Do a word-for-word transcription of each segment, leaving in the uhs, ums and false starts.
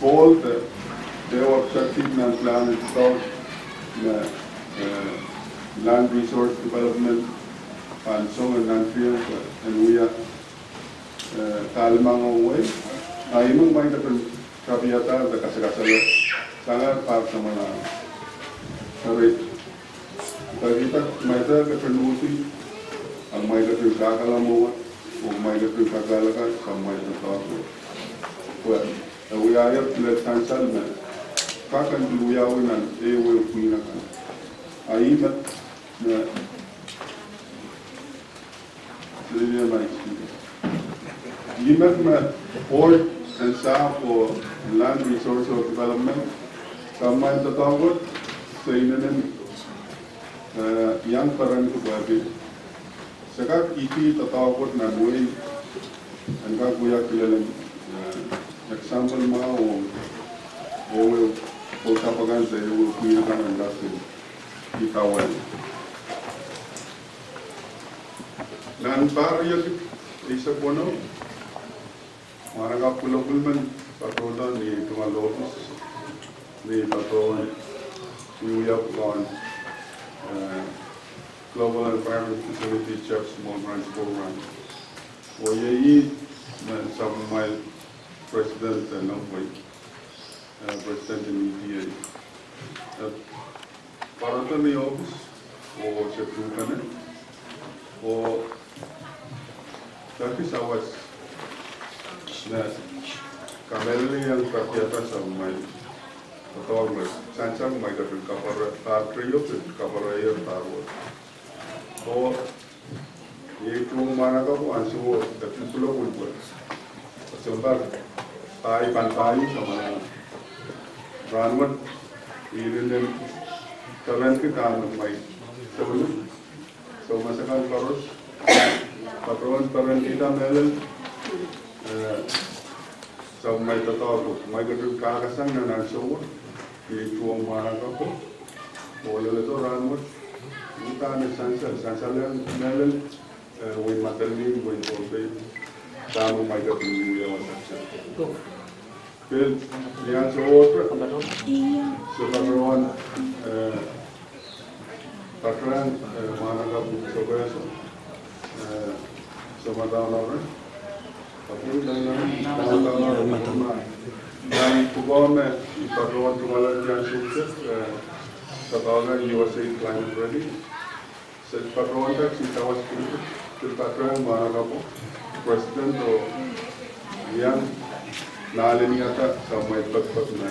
Paul, de, de wak sakit nan plan and thought, na, eh, land resource development, and so on, nan triangle, and we are, eh, kalimang oh wei, a imang mai de pen kapiata de kasakasala, sanga par samana. Alright. Kak ita, mai de pen uhdi, a mai de pen kakala moa, oh mai de pen kakala ka, sa mai de kakala. Well, eh, we are here to let sansal me. Kakan di we are nan, eh, we are queen akan. A ih me, me, Ih me me board and staff for land resource development, sa mai doadoahk wet, se inenen, eh, iang peren kupwurki. Se kak ih doadoahk wet nan wehi, en kak wia kilelen, eh, example mwahu, oh, oh, oh, kapakan se, oh, kuiakan en kak se, ih kawel. Nan pahr riekid eisek weneu, mwahnakapw kulopwul men patohdo ni tungoal ohpis, ni patohwan wiewia pwukoahn, eh, Global Environment Facility Chef Small Grants Program. Oh iei ih me sapwellimamwail president, eh, nan wehi, eh, president en E P A. Eh, Pwarodo ni ohpis, oh se tuhkehn, oh peki sawas me kamehlele iang kapiada sapwellimamwail, patohwan me sansal me I ketin kapere, pahr teieu pil kapere ier pahr wet. Oh Iei tuhwong mwahnakapwo ansou e pil kulopwul pwe sounpar pai pahn pai samwalahro. Rahnwet, I inenen perenki dahme kumwail soumwail, soumas akan koaros, patohwan perenkihda mehlel, eh, sapwellimamwail doadoahk wet. Kumwail ketin kahkasang nan ansou wet, iei tuhwong mwahnakapwo, oh leledo rahnwet, uhdahn sansal, sansal iang mehlel, eh, wehi Madolenihmw, wehi Pohnpei, dahme kumwail ketin wiewia wasa. Pil, ni ansou wet, se patohwan, eh, patohwan, eh, mwahnakapwo, sohpeisang, eh, soumadahnore. Nan pwukoa me I patohwan tungoalenki ansou wet, eh, sapwellimamwail U S A I Climate Ready. Se patohwan kak se sawas pil, pil patohwan mwahnakapwo, president oh iang nalenihada sapwellimamwail pekipek me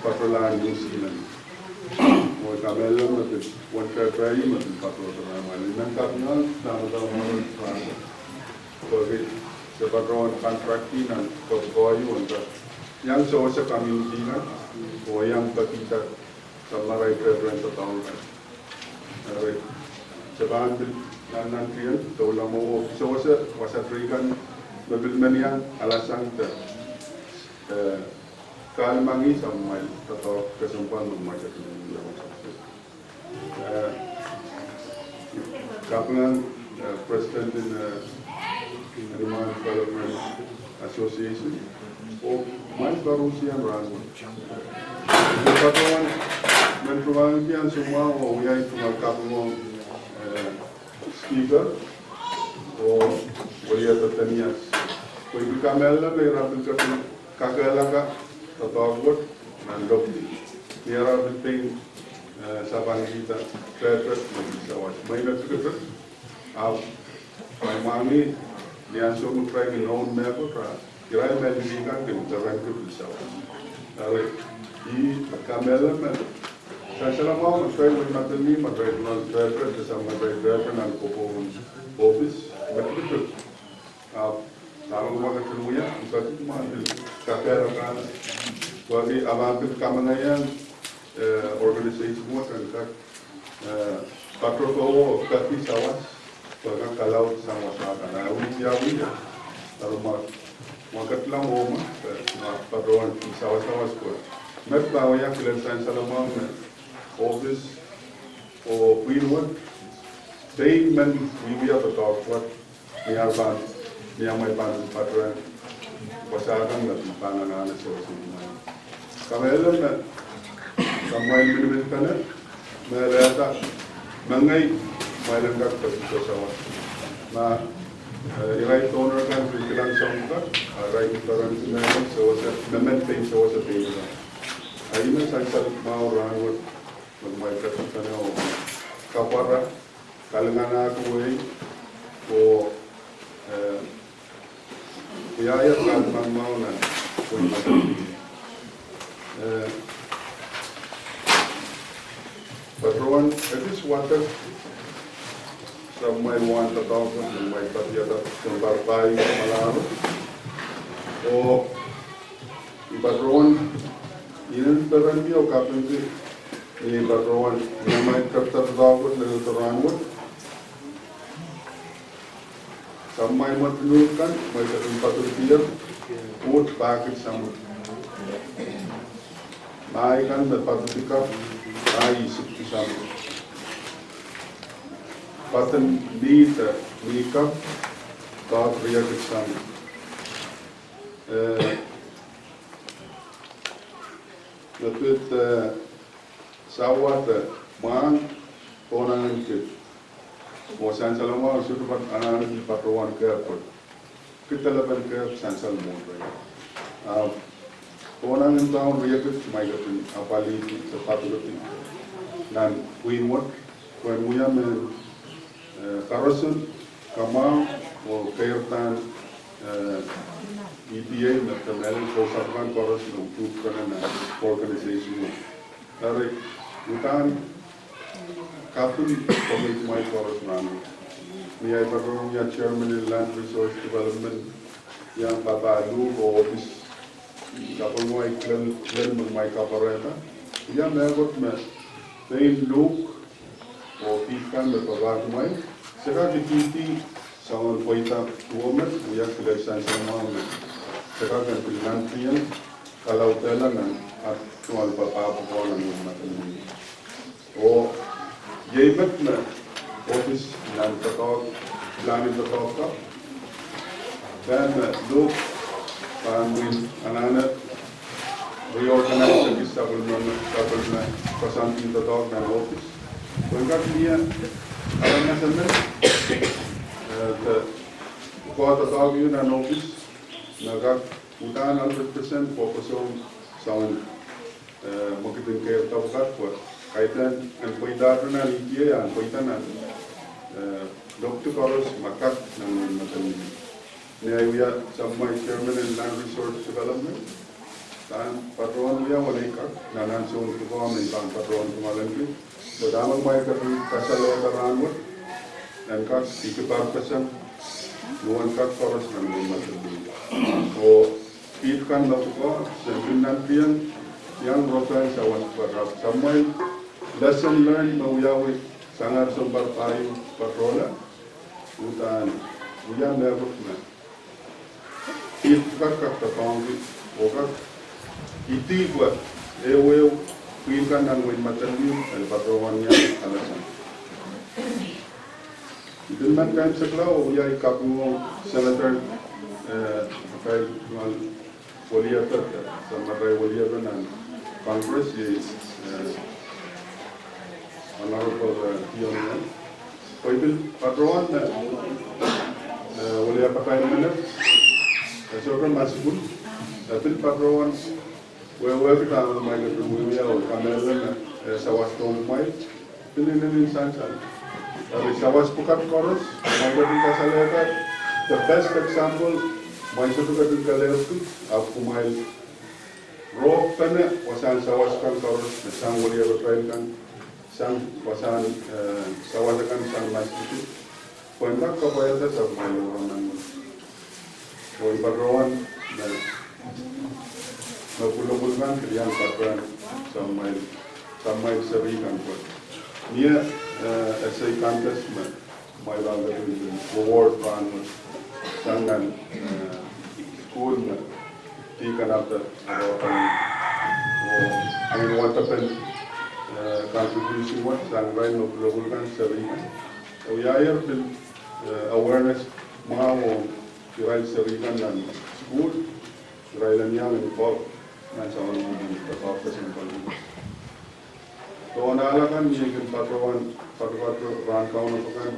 patohlahng New Zealand. Oh I kamehlele me pil, wen pepei me pil patohwan mwahnakapwo. Nan kapingan, dahme dahme mwahnakapwo. Pwehki se patohwan contract nan pwukoa ieu en kak iang sewese community kan, oh iang pekihda samwalahro reference patohwan kan. Eri, se pahn pil nan, nan tiahk, doula mwo, oh sewese wasa teikan, me pil men iang alasang de, eh, kahlemengih sapwellimamwail doadoahk kesempwal me kumwail ketin wiewia wasa. Eh, kapingan, eh, president en, eh, Animal Development Association, oh mwail koaros en rahnwet. Patohwan, men ruangki ansou mwahu oh wiahda tungoal kapingo, eh, speaker, oh, oh iei Bethanias. Pwe I kamehlele me ira pil ketin kakehlaka doadoahk wet nan lopil. Ni ara pil pein, eh, sapankihda, pepet me pil sawas. Mwein me pil pepet, ahpw mwaimwaingi, ni ansou me kitail kin noun mehkot, ira, irail me liki kan kin peren pil sawas. Eri, I kamehlele me, sansal mwahu me kitail wehi Madolenihmw, me kitail pil pepet, me kitail pepet nan pwukoa ohpis, me pil pepet. Ahpw, dahme kumwail ketin wia, I peki kumwail pil kakehlaka, pwehki a pahn pil kamengeiong, eh, organization wet en kak, eh, patohdo oh peki sawas, pwe kak kalaud sang wasa kan. A wia, wia, eri ma, ma ketlahng mwo ma, eh, ma patohwan sawas, sawas pwe. Met pahn wia kilel sansal mwahu me, ohpis, oh pwihn wet, pein men wiewia doadoahk wet, ni ar pahn, ni amwail pahn patohwan, Wasa kan me pahn anahne sewese kumwail. Kamehlele me, kumwail miniminpene, me lehda, mengei, kumwail en kak peki sewese. Ma, eh, irail donor kan pil kilang soang kan, a irail pil perenki me sewese, me men pein sewese pein kan. A ih me sansal mwahu rahnwet, me kumwail ketidohng oh kapwara, kalinganahki wehi, oh, eh, wiahier kan pahn mwahu nan, oh, eh, patohwan ekis wadek, samwail wahn doadoahk, samwail padiada, samwail pahi, malaro. Oh, I patohwan, I inenen peren me I kapingki, I patohwan, ni amwail ketido doadoahk wet, ni ketido rahnwet. Samwail mwadinohk kan, mwail ketin poadikihong, uhd pahkid sampah. Mahi kan me poadikihong, mahi sipki sampah. Poadin mih de mihkak, doadoahk riekid sampah. Eh, me pid, eh, sawa de mwahng, pohnangin kid. Oh sansal mwahu sohte pahn anahne pil patohwan kehp wet. Kid delepin kehp sansal mwohn irail. Ah, pohnangin doadoahk riekid me I ketin apwalihki de poadikihdi nan pwihn wet, pwehn wia mehn eh, karasin, kamwahu, oh keirdahn, eh, E P A, me kemehla kosapw kan koaros me utuht kene nan organization wet. Eri, uhdahn kaping komwi kumwail koaros nan. Ni ahi patohwan wia chairman en Land Resource Development, iang papah luhk oh ohpis, kaping wai klel, klel me kumwail kapwarehda. Ia mehkot me, pein luhk, oh kiht kan me papah kumwail, se kak ididi, soangen pweida duwe met, wia kilel sansal mwahu me. Se kak en pil nantiong, kalaudehla nan, at kumwail papah pwukoa nan wehn maten mie. Oh, iei met me, ohpis nan doadoahk, planning doadoahk kan, pahn me luhk, pahn wia anahne, reorganize ekis sapwellime, sapwellime, koasoandi doadoahk nan ohpis. Pwehn kak mie, aramas emen, eh, de, pwukoa doadoahk ieu nan ohpis, me kak uhdahn hundred percent pwopwoson soangen eh, mwekidin keirda pwukat pwe, kaidehn en pweida nan E P A, en pweida nan, eh, lokdi koaros me kak nan wehn maten mie. Ni ahi wia samwail chairman en Land Resource Development, pahn patohwan wia wene kak, nan ansou pwukoa me I pahn patohwan tungoalenki. Pwe dahme kumwail ketin kasalehda rahnwet, en kak idiparpeseng, luhwen kak koaros nan wehn maten mie. Oh, kiht kan me pwukoa, sen pil nantiong, iang rong pahn sawas pwukat, samwail lesson learned me wiawi, sang ar sounpar pahieu patohla, uhdahn, wia mehkot me. Kiht kak kak doadoahngki, oh kak, idih pwe, ehuehu, pwihn kan nan wehn maten mie, el patohwan iang, alasang. Ipil men kaimwisekla oh wia I kaping ong Senator, eh, Matail Weliepe, Senator Matail Weliepe nan Congress, iei, eh, Honorable, eh, Dion Young. Pwe ipil patohwan, eh, eh, Weliepe Matail Menet, eh, sohte masukun, eh, pil patohwan wehwehki dahme kumwail ketin wiewia oh kamehlele me, eh, sawas dohng kumwail. Pil inenen sansal. Eri sawas pwukat koaros, kumwail ketin kasalehda, the best example, kumwail sohte ketin kelehpw, ahpw kumwail rohpene, wasahn sawas kan koaros, me sang Weliepe Matail kan, sang wasahn, eh, sawas akan sang masukun. Pwehn kak kapwaiada sapwellime loraman. Oh I patohwan me, me pwulopwul kan pil iang patohwan samwail, samwail seri kan pwe. Mie, eh, essay contest me, kumwail pahn ketin reward rahnwet. Sang nan, eh, sukuhl me, dih kanapda, oh, oh, wadepen, eh, contribution wet, sang irail me pwulopwul kan seri kan. Oh wiahier pil, eh, awareness mwahu ong irail seri kan nan Pwuhd, irail en iang en koaros, nan soangen mwomwen doadoahk kesempwal. Soangen ahl akan me kin patohwan, patohwan rahn kaunop akan,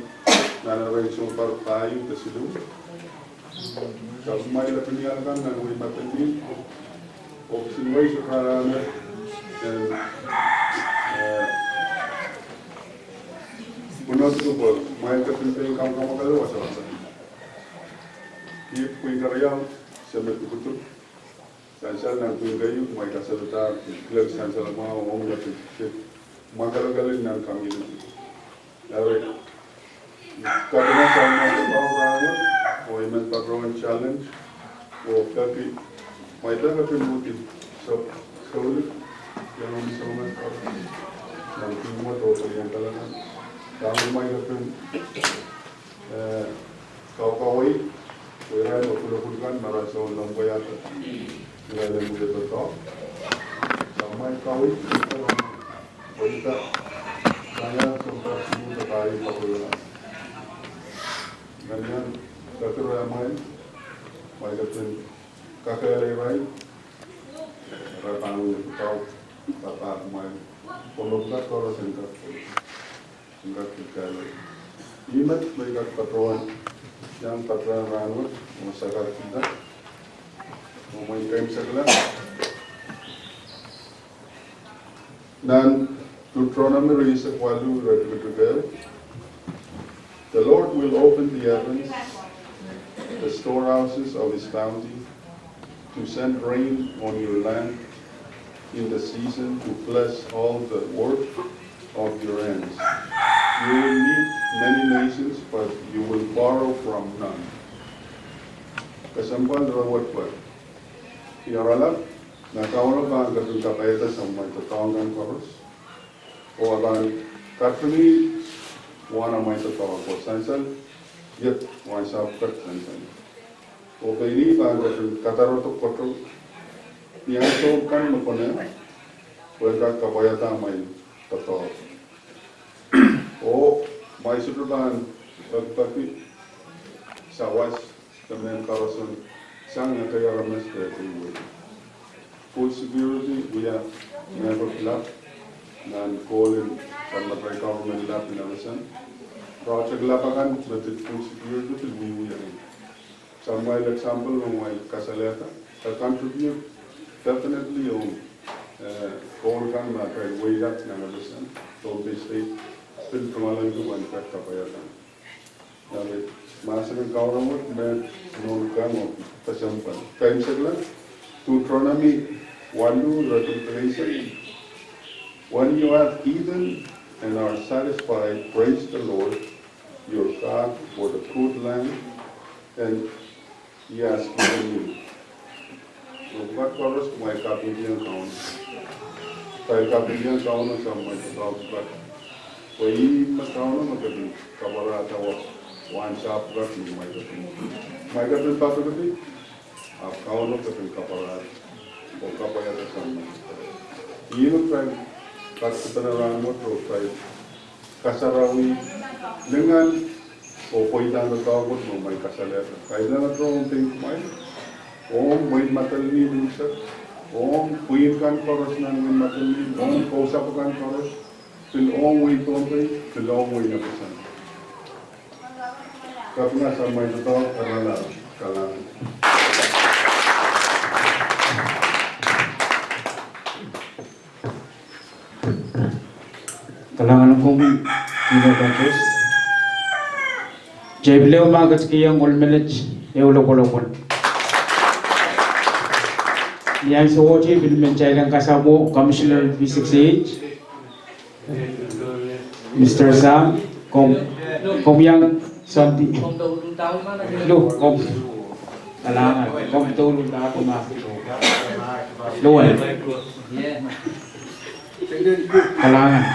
nan arail sounpar pahieu de siluh. Sapwellimomwi lepin ahl akan nan wehi Madolenihmw, oh kisin wai sohte rahn akan, en, eh, pwunod kupwur, mwail kepin pein kamwkamwakele wasa wasa. Ih pwihn keriau, se me dukuduku. Sansal nan pwihn keieu, mwail kasalehda, kilel sansal mwahu, ong lepin kit. Mwail kelekelen nan community. Eri, kapinga sang mwail pahn rahn wet, oh I men patohwan challenge, oh peki, mwail peki pil muhtin, so, souli, iang soangen, nan pwihn wet oh pwihn kalahngan. Sang mwail peki, eh, kaukawei, oh irail me pwulopwul kan, me irail sohte lempweiahte. Irail en wia doadoahk. Sang mwail kawei, oh ih, sang ia sounpar siluh de pahieu kapwurala. Nan iang, kak irail mwail, mwail kepin kakehlail irail, irail pahn wia doadoahk, pahpa mwail, pwulopwul koaros en kak. Ih met me I kak patohwan, iang patohwan rahn wet, oh sakar kihda, oh mwein keimwseklahng. Nan Deuteronomy rieisek waluh, iretikitik ehu, "The Lord will open the heavens, the storehouses of his bounty, to send rain on your land in the season, to bless all the work of your hands. You will meet many nations, but you will borrow from none." Kesempwal ire wet pwe, ih oaralap, me Kauno pahn ketin kapaiada sang mwail doadoahk kan koaros. Oh e pahn katingi wahn amwail doadoahk, oh sansal, iet wahn sahpw pwukat sansal. Oh pein ih pahn ketin kadarodo koaros, ni ansou kan me konehng, pwe e kak kapaiada amwail doadoahk. Oh mwail sohte pahn pekipeki sawas, de mehn koaros en sang ekei aramas de ekei wehi. Food security wia mehkot lap, nan koul en, sang mehkot government lap nan ese. Project lap akan me pid food security pil wiewia. Sang mwail example me mwail kasalehda, e contribute definitely ong, eh, koul kan me pahn wehi lap nan ese, Pohnpei State, pil tungoalenki wen pahn kapaiada. Eri, mahsen en Kauno wet me nohn kan oh kesempwal. Keimwseklahng, Deuteronomy waluh, iretikitik eisek. "When you have eaten and are satisfied, praise the Lord your God for the good land and he has given you." Oh pwukat koaros, kumwail kapingkihong Kauno. Kumwail kapingkihong Kauno sang mwail doadoahk pwukat. Pwe ih me Kauno me ketin kapwarehda wahn sahpw pwukat me mwail ketin, mwail ketin patohkedi, ahpw Kauno ketin kapwarehda, oh kapaiada sang mwail. Ih me kitail kak sipene rahn wet oh kitail kasarawi lingan oh pweidahn doadoahk wet me mwail kasalehda. Kaidehn doadoahk ong pein kumwail, ong wehin Madolenihmw unsek, ong pwihn kan koaros nan wehin Madolenihmw, ong kousapw akan koaros, pil ong wehin Pohnpei, pil ong wehin FSM. Kapinga sang mwail doadoahk, oaralap, kalahngan. Kalahngan komwi, Tina Patrice. Kitail pil ehu me ketikihong ohl menet ehu lokolok. Ni ansou wet pil men kitail en kasamwo Commissioner V six eight, Mister Sam, kom, kom iang soandi. Lo, kom. Kalahngan, kom douluhl da, kom ah. Lo, eh. Kalahngan.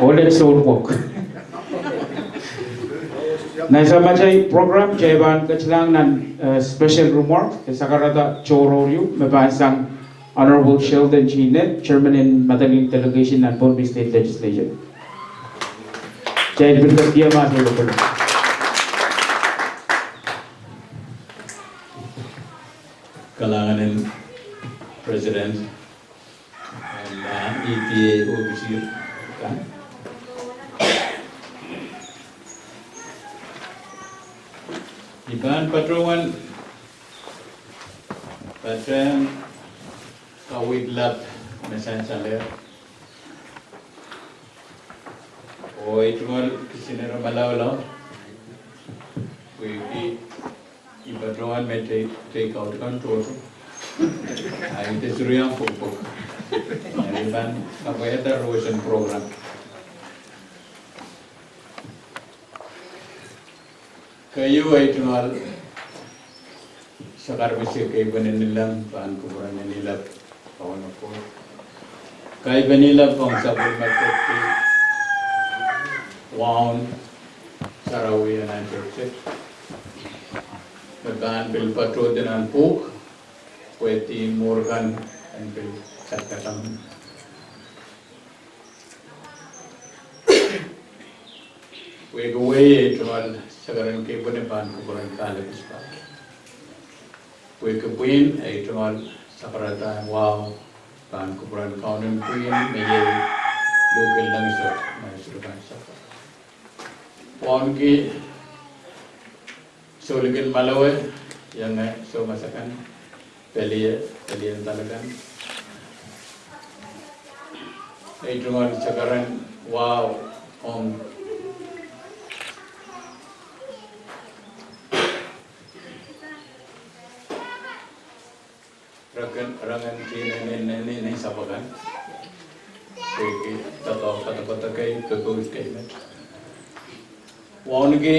Ohl en sounpwok. Nan samat ei program, kitail pahn ketilahng nan, eh, special remark, e sakarada tohrohr ieu, me pahn sang Honorable Sheldon G. Nett, Chairman en Madolenihmw Delegation nan Pohnpei State Legislature. Kitail pil ketikihong ah sounpwok. President, en, ah, E T A officer kan. I pahn patohwan patehng kaweid lap me sansalehr. Oh ei tungoal kisin ire malaulau, pwehki I patohwan me tei, tei kaudok kan tohto. Ah, I de suriong pwukpwuk. Ah, I pahn kapwaiada roson program. Keieu, ei tungoal sakar mese keipen en ilap, pahn kupwuren en ilap, Kauno Koht. Keipen ilap ong sapwellime Koht, waun sarawi en ansou kiset, me pahn pil patohdi nan pwuhk, pwehki mour kan en pil sakatang. Pwehki wehi, ei tungoal sakar en keipen en pahn kupwuren kahlap pwuhk. Pwehki pwihn, ei tungoal sakarada wahu pahn kupwuren Kaunen pwihn me iei luhk en lengso, me sohte pahn sakar. Wauneki soulikin malewe, ienge soumas akan, pelie, pelien dal akan. Ei tungoal sakar en wahu ong rangen, rangen tihnen, nen, nen, nen sahpw akan. Pwehki doadoahk, doadoahk kei, pepous kei met. Wauneki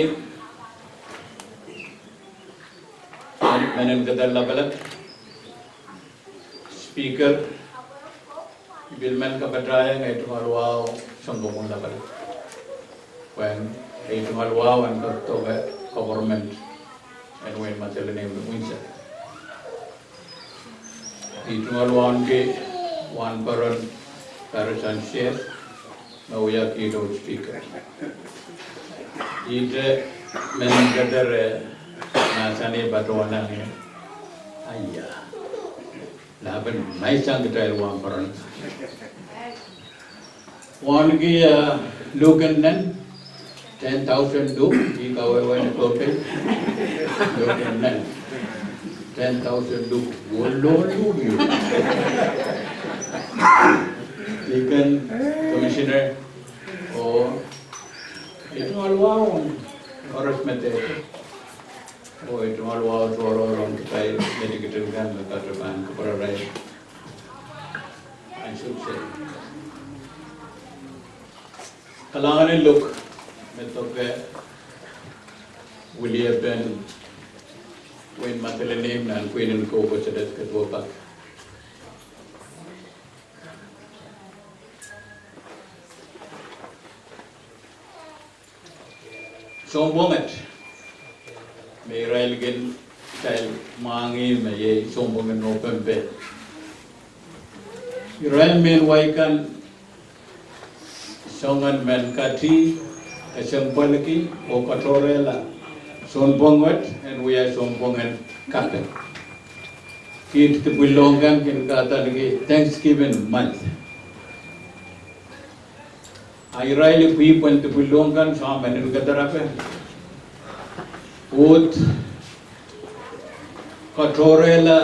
mehn, mehn en keder lapalap, Speaker, I pil men kapatahieng ei tungoal wahu sounpwong lapalap, pwehn ei tungoal wahu en kak doke government en wehin Madolenihmw, Windsor. Ei tungoal wauneki Wahnporon Parison Sher, me wia keynote speaker. Ihte mehn en keder, eh, mahsanih patohwan, ahi, aia, lapen maisang kitail Wahnporon. Wauneki, eh, luhk en nen, ten thousand luhk, I kawehwe ni Pohnpei. Luhk en nen, ten thousand luhk, wolo luhk ieu. Deacon, commissioner, oh ei tungoal wahu koaros me dehde. Oh ei tungoal wahu tohrohr ong kitail me dikedik kan me patohwan kupwurarail ansou kiset. Kalahngan en luk me doke weliepen wehin Madolenihmw nan pwihn en kohkohsang de duwepak. Sounpwong et me irail kin, kitail mwahngih me iei sounpwong en Nopempe. Irail mehn wai kan soangen mehn kati, kesempwalki oh katohrehla sounpwong wet en wia sounpwong en kaping. Kiht dipwilohng kan kin kahdaneki Thanksgiving month. A irail ipwihpwen dipwilohng kan soangen mehn en keder ape, uhd katohrehla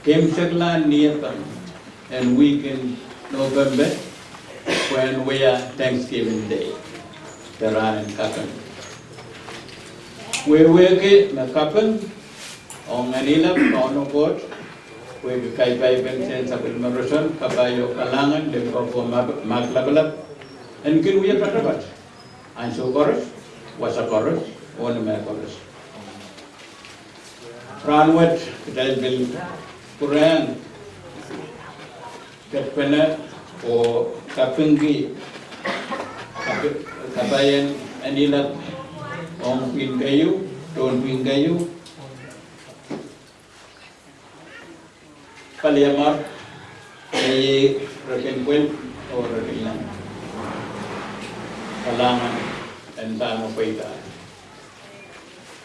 keimwseklahn niepen en wihk en Nopempe pwehn wia Thanksgiving Day, de rahn en kaping. Wehwehki me kaping ong Ngehn Ilap, Kauno Koht, pwehki kaipaipen sapwellime roson, kapai oh kalahngan, limpoak oh mahk lapalap, en kin wia patopat ansou koaros, wasa koaros, oh ni mehkoaros. Rahnwet kitail pil pwurehng ketpene oh kapingki, kapai en Ngehn Ilap ong pwihn keieu, tohn pwihn keieu, paliamar, me iei Rekenpwel oh Rekenlang. Kalahngan en dahme pweida.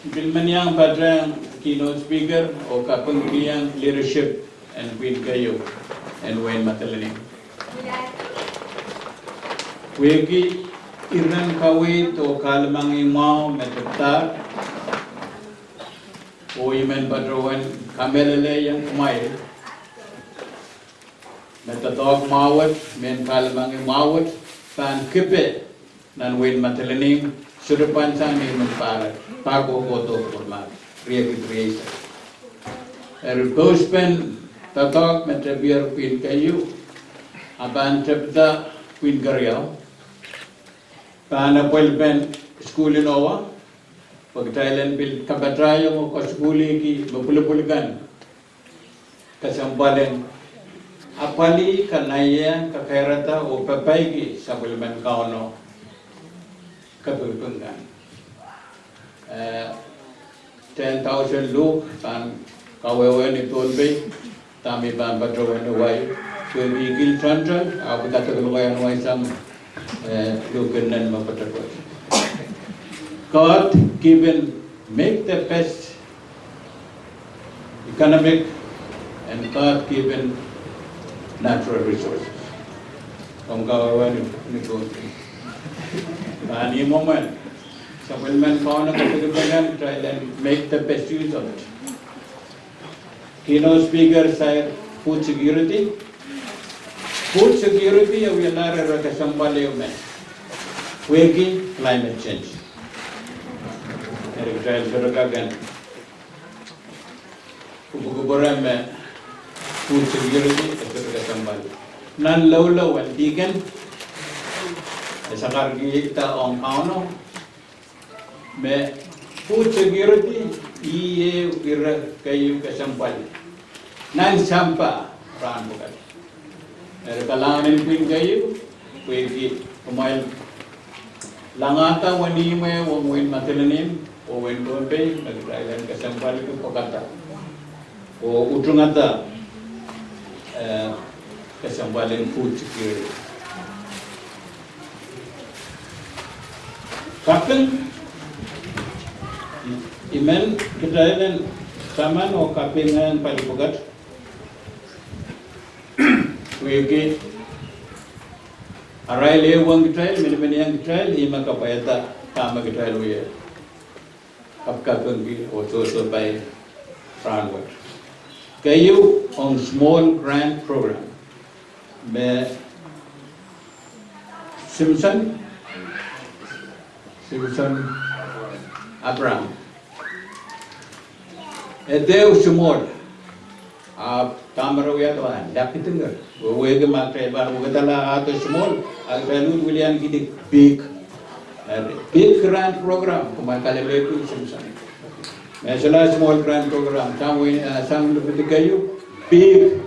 I pil men iang patehng keynote speaker oh kapingkihong leadership en pwihn keieu en wehin Madolenihmw. Pwehki iren kaweid oh kahlemengih mwahu me tepdahr, oh I men patohwan kamehlelehiong kumwail me doadoahk mwahu wet, mehn kahlemengih mwahu wet, pahn kipe nan wehin Madolenihmw, sohte pahn sang ni men pahre, pahko kohdo pwurmahk, riekid rieisek. Eri pouspen doadoahk me tepier pwihn keieu, a pahn tepda pwihn keriau, pahn apwalipen sukuhl en Owa, pwe kitail en pil kapatahiong oh kasukuhlihki me pwulopwul kan kesempwalpen apwalih, kanaiehng, kakairada oh pepeiki sapwellimen Kauno kapingping kan. Eh, ten thousand luhk pahn kawehwe ni Pohnpei, dahme I pahn patohwan wai, pwehki I kihtohto, ahpw I kadeik lokaia wai sang, eh, luhk en nen me patohwan. God given, make the best economic and God given natural resources. Komw kawehwe ni, ni Pohnpei. Pahn ih mwomwen sapwellimen Kauno kapingping kan, kitail en make the best use of it. Keynote speaker sair food security. Food security e wialahr ire kesempwal ehu me pwehki climate change. Eri kitail sohte kak en kupwukupwure me food security e sohte kesempwal. Nan loulou en dihken, e sakarkihda ong Kauno me food security iei ire keieu kesempwal nan sampah rahn pwukat. Eri kalahngan en pwihn keieu, pwehki kumwail langada wenihmw ehu ong wehin Madolenihmw oh wehin Pohnpei, me kitail en kesempwalki pwukada oh utungada, eh, kesempwal en food security. Kaping, I men kitail en taman oh kapingehng pali pwukat, pwehki arail ehuong kitail, miniminiong kitail, ih me kapwaiada dahme kitail wia kapkapingki oh sohsohpai rahnwet. Keieu ong small grant program me Simpson, Simpson Abraham. E dehr small, a dahme re wiahda, lapid inger. Wehwehki ma kitail pahn wekidala ahdo small, a kitail uhd wiliankihdi big. Eri big grant program, kumwail kalelehki Simpson. Me solahr small grant program, sang wehi, eh, sang lipid keieu, big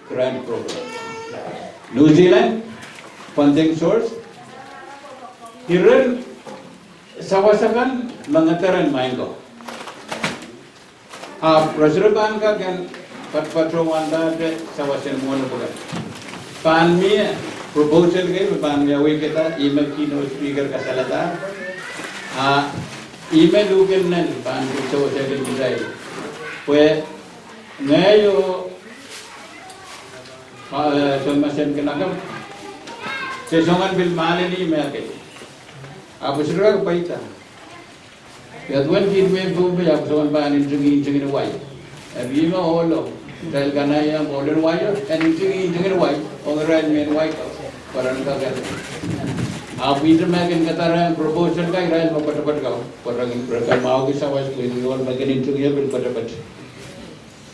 grant program. New Zealand funding source, iren sawas akan me ngeder en maing ko. Ahpw re sohte pahn kak en patopatohwandahte sawas en mwohn pwukat. Pahn mie proposal kei me pahn wiawihkihda, ih me keynote speaker kasalehda. A ih me luhk en nen pahn pil sewesehkin kitail. Pwe ngehi oh, eh, Sounmesen Kinakap, se soangen pil mahlen ih me kei. Ahpw sohte kak pweida. Ia duwen kiht wehin Pohnpei ahpw soangen pahn ntingih ntingin wai. Eri ih me ohlo, kitail kanaiehng ohl en wai, en ntingih ntingin wai ong irail mehn wai ko, pwe ren kak eri. Ahpw ihte me kin kadarehng proposal kan irail me poatopoat ko, pwe ren, ren kak mwahuki sawas pwe ohl me kin ntingih pil poatopoat.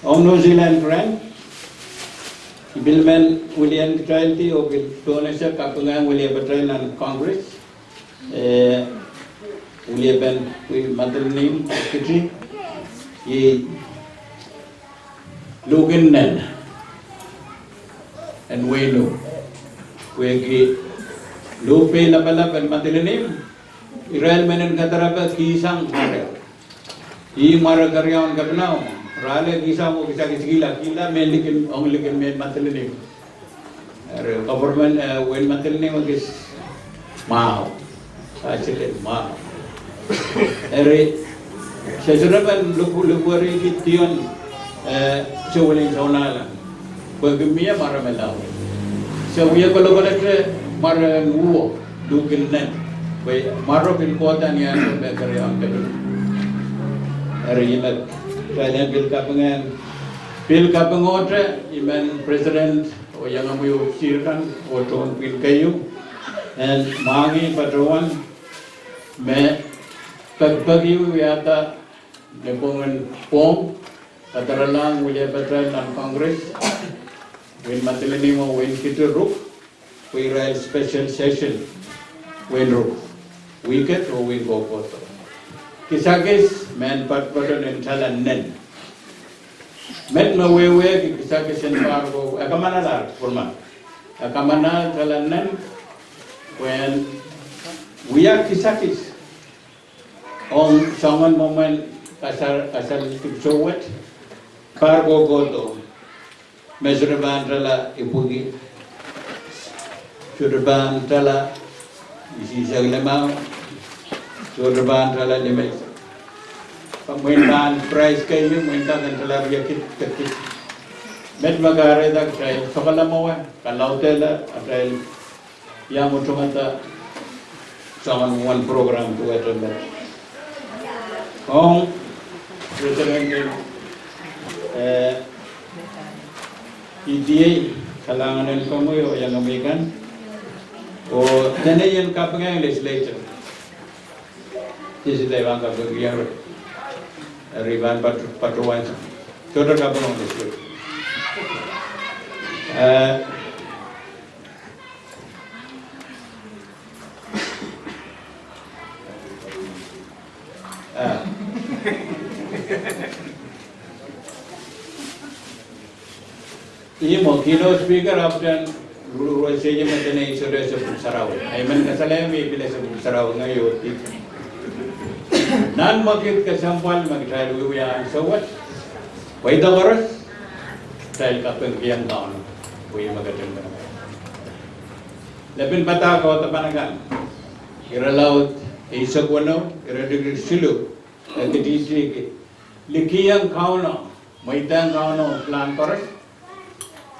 Ong New Zealand grant, I pil men wilian kitaildi oh pil donor se kapingehng wiliapatail nan Congress, eh, wiliepen wehi Madolenihmw, Kiti, ih luhk en nen en wehi Nuh. Pwehki luhk pei lapalap en Madolenihmw, irail men en kadarepe kihsang mware. Ih mware keriaun Kepinaun, re ale kihsang oh kisakis kihla, kihla mehn likin, ong likin mehn Madolenihmw. Eri government, eh, wehin Madolenihmw ekis mwahu. Asilin mwahu. Eri, se sohte men lupu, lupwerihki Dion, eh, Sewilin Sounala. Pwehki mie mware me lao. Se wie kolokolete mware en uo, luhk en nen. Pwe mwaro pil kohda ni ansou me keriaun tepil. Eri ihme, kitail en pil kaping, pil kapingohte, I men President oh iangahki mwiu sirkan, oh tohn pwihn keieu, en mwahngih patohwan, me pekipeki wiahda, me pwungen pwong, kadaralahng wiliepatail nan Congress, wehin Madolenihmw oh wehin Kiti ruk, pwe irail special session, wehin ruk, wihket oh wehin kohkohdo. Kisakis men patpato nin tala nen. Met me wehwehki kisakis en pahr ko, e kamanahla pwurma. E kamanah tala nen, pwehn wia kisakis. Ong soangen mwomwen kasar, kasar dipwisou wet, pahr kohkohdo, me sohte pahn tala ipwiki, sohte pahn tala isihsek limau, sohte pahn tala limeisek. Mwein pahn prize kei, mwein pahn tala riekid, kid. Met me kahrehda kitail sohla mwowe, kalaudehla atail iang utungada soangen mwomwen program duwehte met. Ong President, eh, P T A, kalahngan en komwi oh iangahki mie kan. Oh dene I en kapinga legislature. Sehse, I pahn kaping iang, eri I pahn pat, patohwan. Sohte kaping legislature. Eh, Ah. Ih me keynote speaker, ahpw I en ruruwei sehse me dene I sohte ese Pwuhk Sarawi. I men kasalehiong me I pil ese Pwuhk Sarawi, ngehi oh dihp. Nan mwekid kesempwal me kitail wiewia ansou wet, pweida koaros, kitail kapingkihong Kauno, pwe ih me ketin men. Lepin padahk oh dipan kan, irelaud eisek weneu, iretikitik siluh, e ketikitik: Likihong Kauno, mweidehng Kauno pilahn koaros,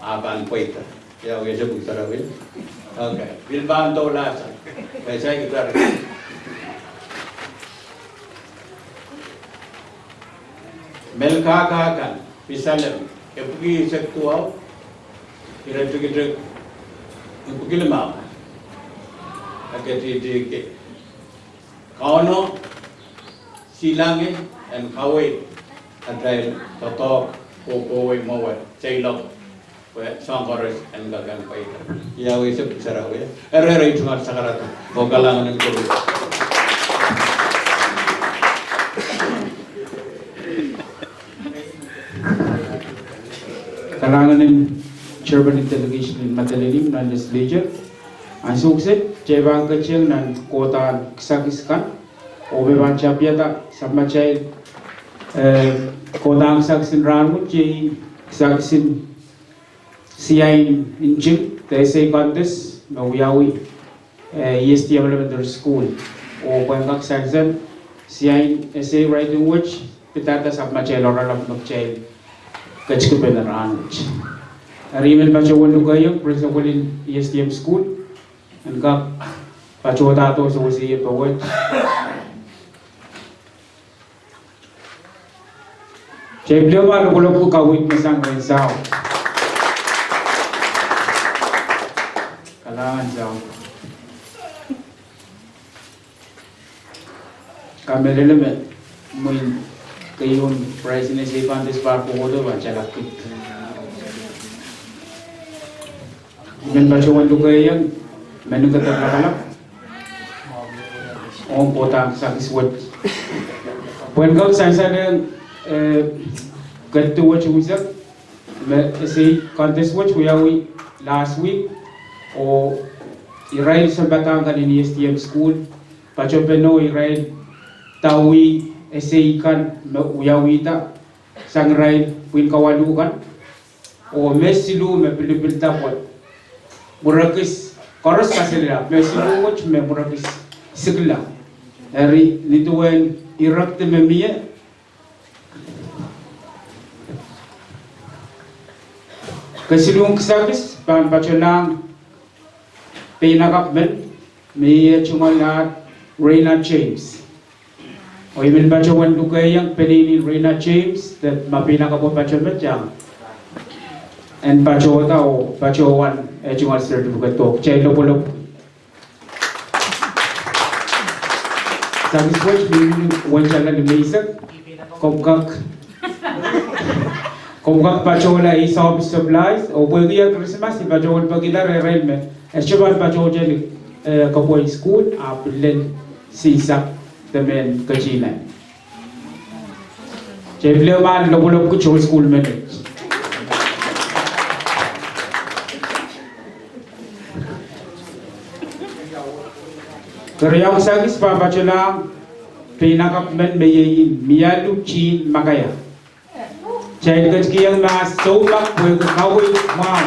a pahn pweida. Ia, wia ese Pwuhk Sarawi? Okay, pil pahn doulahsang. Pwe sai kitar. Melkahka kan, Pisalem, epwiki eisek duwau, iretikitik epwiki limau, e ketikitik: Kauno silangih en kaweid atail doadoahk oh kohwei mwowe, seiloak, pwe soahng koaros en kak en pweida. Ia wia ese Pwuhk Sarawi? Eri, eri tungoal sakarada oh kalahngan en komwi. Kalahngan en chairman en delegation en Madolenihmw nan legislature. Ansou kiset, kitail pahn ketieng nan kohdahn kisakis kan. Oh me pahn tapiada sapwmatail, eh, kohdahn kisakis en rahnwet, iei kisakis en siain nting, de essay contest, me wiawi, eh, E S T M Elementary School. Oh pwehn kak sansal siain essay writing wet, pidada sapwmatail oaralap me kitail ketikipene rahnwet. Eri I men patohwan lukehiong principal en E S T M School, en kak patohwandahdo sewese ie powehd. Kitail pil mwahl lokolok kaweid me sang rehn saut. Kalahngan saut. Kamehlele me mwein keieun prize en essay contest pahr kohkohdo pahn salakki. I men patohwan lukehiong mehn Ingkeder Lapalap ong kohdahn kisakis wet. Pwehn kak sansal ong, eh, ketiket wet unsek, me essay contest wet wiawi last week, oh irail sounpadahk kan en E S T M School patopene irail dauwih essay kan me wiawihda sang irail pwihn kawalu kan. Oh me siluh me pilipilda pwoat. Mwirekis, koaros kaselehlie, me siluh wet me mwirekis sikla. Eri nin duwen irekdi me mie, Kesiluhn kisakis pahn patohlahng peinakapw men, me iei tungoal Reina James. Oh I men patohwan lukehiong peneinei Reina James, de ma peinakapwo patoh met, en patohda oh patohwan eh tungoal certificate. Kitail lopwolopwki. Kisakis wet mihmi uwen tala limeisek. Komw kak, komw kak patohla eis office supplies, oh pwehki Krismas I patohwan pekihda rehrail me e sohte pahn patohte, eh, kepwe sukuhl, ahpw lel sihsek de mehn ketila. Kitail pil men lopwolopwki tohn sukuhl menet. Keriau kisakis pahn patohlahng peinakapw men, me iei Mialu Jean Makaya. Kitail ketikihong mahs soumak pwehki kaweid mwahu.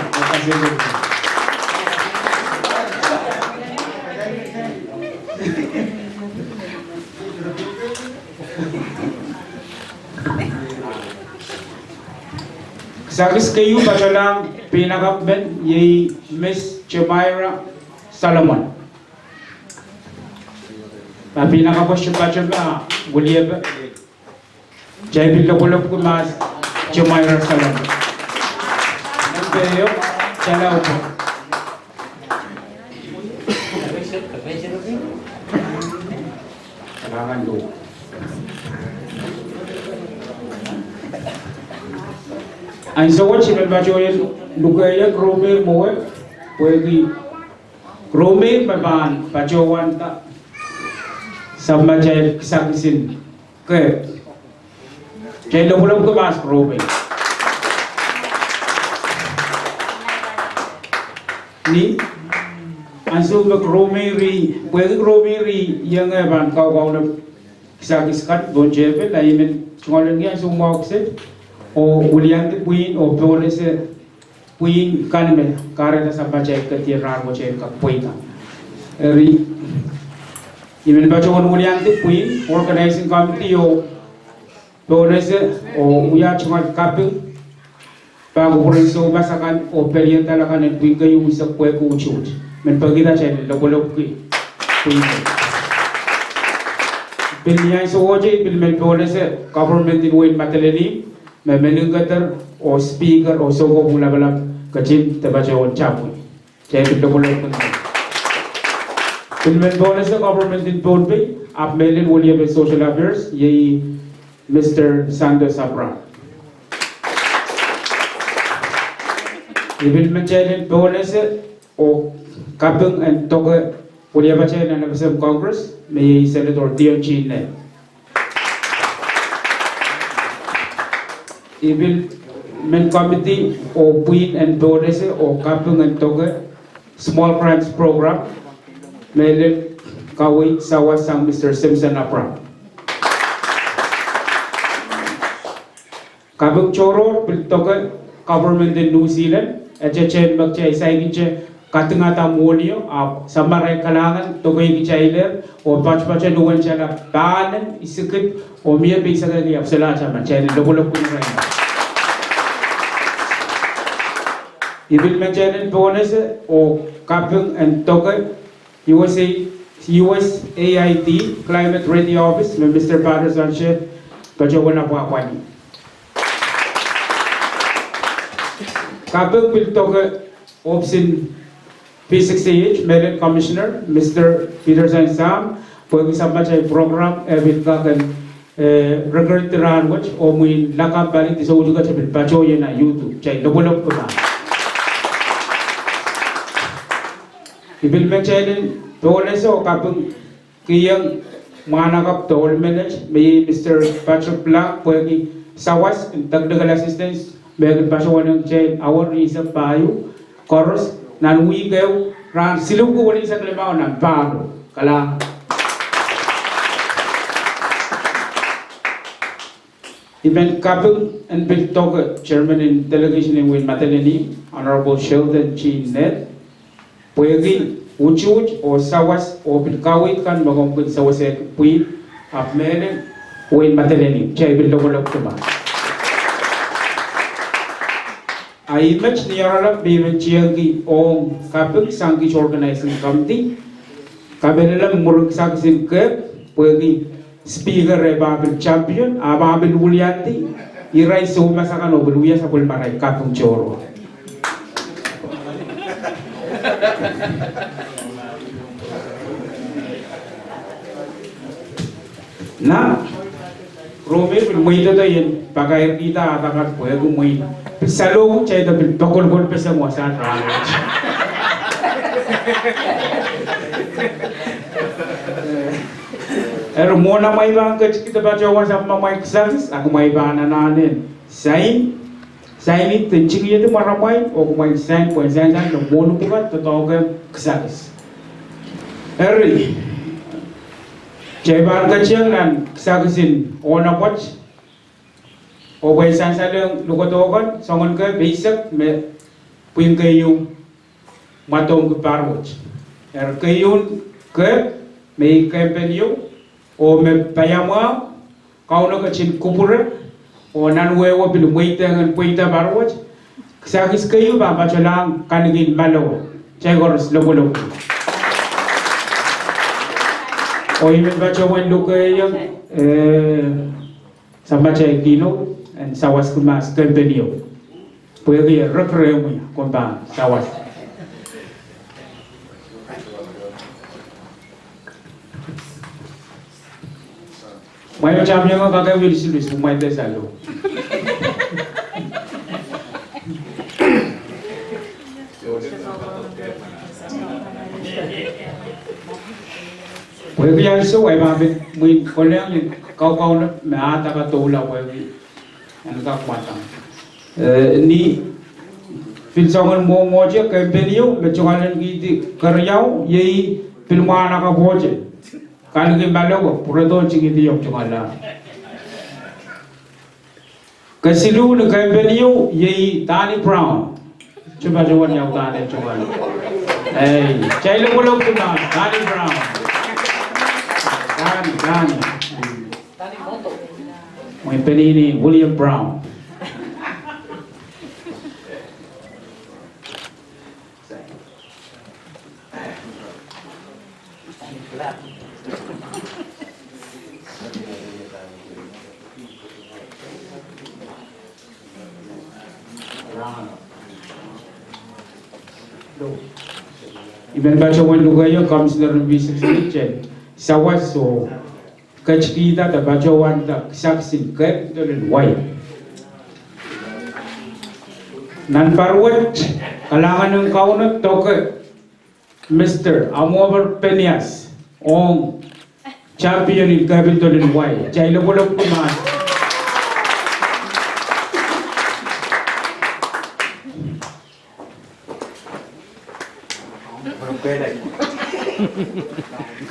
Kisakis keieu patohlahng peinakapw men iei Miss Jemira Solomon. Ma peinakapwo sohte patoh, ma weliepe, kitail pil lopwolopwki mahs Jemira Solomon. Nan peho, kitail ahpw Ansou wet I men patohwan lukehiong Romeir mwowe, pwehki Romeir me pahn patohwanda sapwmatail kisakisin kehp. Kitail lopwolopwki mahs Romeir. Ni ansou me Romeir, pwehki Romeir ienge pahn kaukaunohng kisakis kan pohn tehpel, I men tungoalenki ansou mwahu kiset oh wiliandi pwihn oh pohnese pwihn kan me kahrehda sapwmatail kedi rahn wet en kak pweida. Eri, I men patohwan wiliandi pwihn organizing committee oh pohnese oh wia tungoal kaping pahn kupwuren soumas akan oh pelianda akan en pwihn keieu unsek pwehki utuht. Men pekihda kitail lopwolopwki pwihn. Pil ni ansou wet I pil men pohnese government en wehin Madolenihmw, me meningeder oh speaker oh soukohp lapalap ketin de patohwan tapwi. Kitail pil lopwolopwki. Pil men pohnese government en Pohnpei, ahpw mehlel weliepe social affairs, iei Mister Santos Abraham. I pil men kitail en pohnese oh kaping en doke wiliepatail nan FSM Congress, me iei Senator Dion Chinle. I pil men committee oh pwihn en pohnese oh kaping en doke Small Grants Program, mehlel kaweid sawas sang Mister Simpson Abraham. Kaping tohrohr pil doke government en New Zealand, e tete me kitail saikinte kadingada mwohnio, ahpw samarail kalahngan dokeikitailehr oh patopato ni uwen tala pahnen isikid oh mie peisek eki ahpw solahr taman. Kitail lopwolopwki irail. I pil men kitail en pohnese oh kaping en doke USAID Climate Ready Office, me Mister Patterson Shedd patohwan apwahpwalih. Kaping pil doke ohpis en P six A H, mehlel Commissioner Mister Peterson Sam, pwehki sapwmatail program e pil kak en, eh, record rahn wet oh mwein lakapw pali de soutik wet e pil patoh ie nan YouTube. Kitail lopwolopwki mahs. I pil men kitail en pohnese oh kapingkihong mwahnakapw de ohl menet, me iei Mister Patrick Black, pwehki sawas en technical assistance me e kin patohwanehng kitail awa rieisek pahieu koaros nan wihk ehu, rahn siluh kin weneisek limau nan pahlo. Kalahngan. I men kaping en pil doke chairman en delegation en wehin Madolenihmw, Honorable Sheldon G. Ned, pwehki utuht oh sawas oh pil kaweid kan me komw kin sewesehki pwihn, ahpw mehlel wehin Madolenihmw. Kitail pil lopwolopwki mahs. A i met ni oaralap me i men tiengki ong kaping sang kiht organizing committee. Kamehlele mwurin kisakis en kehp, pwehki speaker e pahn pil champion, a pahn pil wiliandi, irail soumas akan oh pil wia sapwellimarail kaping tohrohr. Na, Rome pil mwein doadoahk en pakairkihda ahda kan pwehki mwein pil salohku kitail da pil pokolpol pesen wasa rahnwet. Eri mwohn amwail pahn ketikihda patohwan wasa me amwail kisakis, a kumwail pahn anahne en sain, sain ih de ntingihedi mwaramwail, oh kumwail sain pwehn sansal me mwohn pwukat doadoahk en kisakis. Eri, kitail pahn ketieng nan kisakisin ohnapwoat, oh pwehn sansalehng lukodo kan, soangen kehp eisek me pwihn keieu mwadongki pahr wet. Eri keieun kehp me i kempen ieu, oh me paiamwahu, Kauno ketin kupwure, oh nan wehwe pil mweidehng en pweida pahr wet, kisakis keieu pahn patohlahng Kanikin Malowo. Kitail koaros lopwolopwiki. Oh i men patohwan lukehiong, eh, samatail kihno en sawaski mahs kempen ieu. Pwehki e rekrehmwi, komw pahn sawas. Mwail tamiongo kak e wil siluh, mwail de salo. Pwehki ansou wai ma pil mwein kolehng ni kaukauno me ahda ka doula pwehki en kak mwadang. Eh, ni pil soangen mwomwohte kempen ieu me tungoal en kihdi keriau, iei pil mwahnakapwohte. Kanikin Malowo, pwurodo ntingihdi ieu tungoal. Kesiluh ni kempen ieu, iei Danny Brown. Tupa tuwan iau Danny tungoal. Ei, kitail lopwolopwiki mahs, Danny Brown. Danny, Danny. Mwein peneinei William Brown. I men patohwan lukehiong Commissioner en V sixty-eight en sawas oh ketikihda de patohwanda kisakisin kehp dolin wai. Nan pahr wet, kalahngan en Kauno doke Mister Amober Penias ong champion en kehp dolin wai. Kitail lopwolopwiki mahs.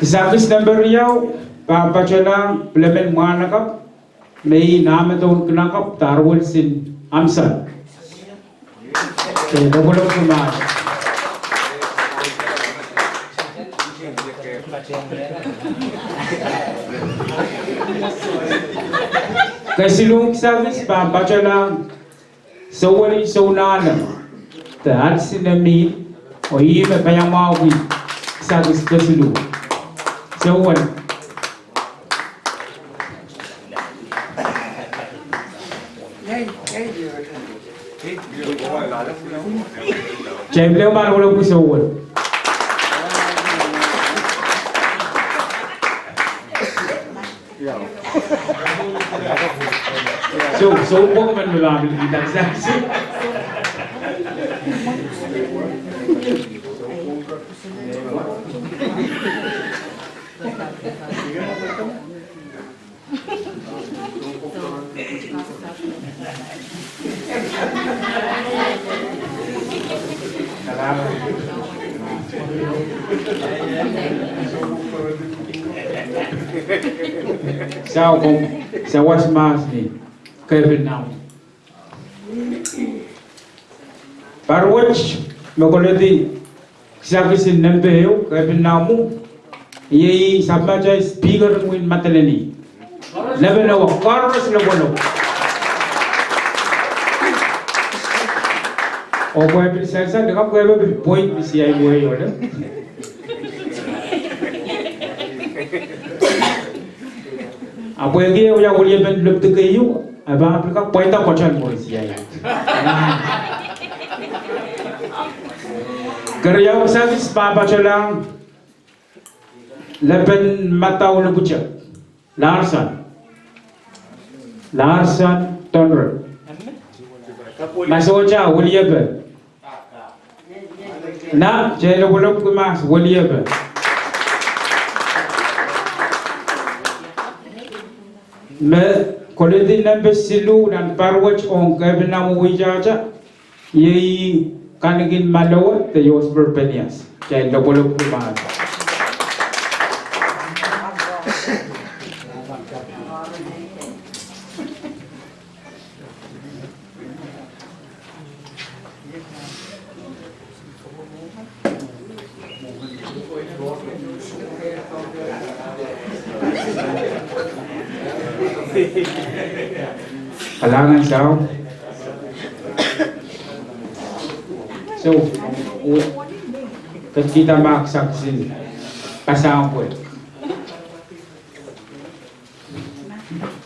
Kisakis nempe riau pahn patohlahng Pilemen Mwahnakapw, me i Nahmedoun Kinakapw, Darwelsin Amson. Kitail lopwolopwiki mahs. Kesiluhn kisakis pahn patohlahng Souwel Sounalem, de Adsi Nemin, oh ih me paiamwahuki kisakis kesiluh. Souwel. Kitail pil pahn lopwolopwiki Souwel. So, so pwong men me pahn pil kihda kisakis. Sawas, sawas mahs ni kehpin Naumw. Pahr wet me koledi kisakisin nempe ehu, kehpin Naumw, iei sapwellimatail Speaker en wehin Madolenihmw. Lepe nohwa, koaros lopwolopw. Pwe pil sansal, e kak pwe pil point ni siai wei ole. A pwehki e wia weliepen lopw keieu, e pahn pil kak pwaida kotel mwo siai. Keriau kisakis pahn patohlahng lepen madau lopwutak. Larson. Larson Tonre. Ma sohte weliepe. Na, kitail lopwolopwki mahs weliepe. Me koledi nempe siluh nan pahr wet ong kepina mwo weitahta. Iei Kanikin Malowe de Yosper Penias. Kitail lopwolopwki mahs. Kalahngan saut. So, u, ketkihda mahk sakisin pasahn pwehk.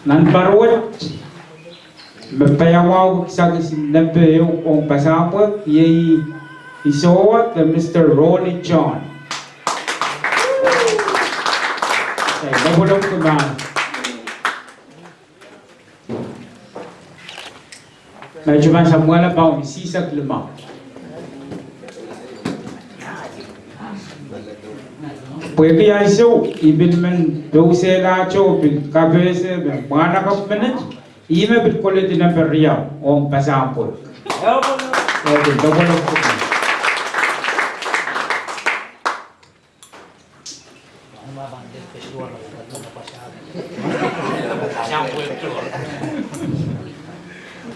Nan pahr wet, me paiamwahu kisakis nempe ehu ong pasahn pwehk, iei Isowa de Mister Ronnie John. Kitail lopwolopwki mahs. Me I sohte pahn samwala paun sisak limau. Pwehki ansou I pil men pousehla tohto pil kapehse me mwahnakapw menet, ih me pil koledi nempe riau ong pasahn pwehk. E pil lopwolopwki.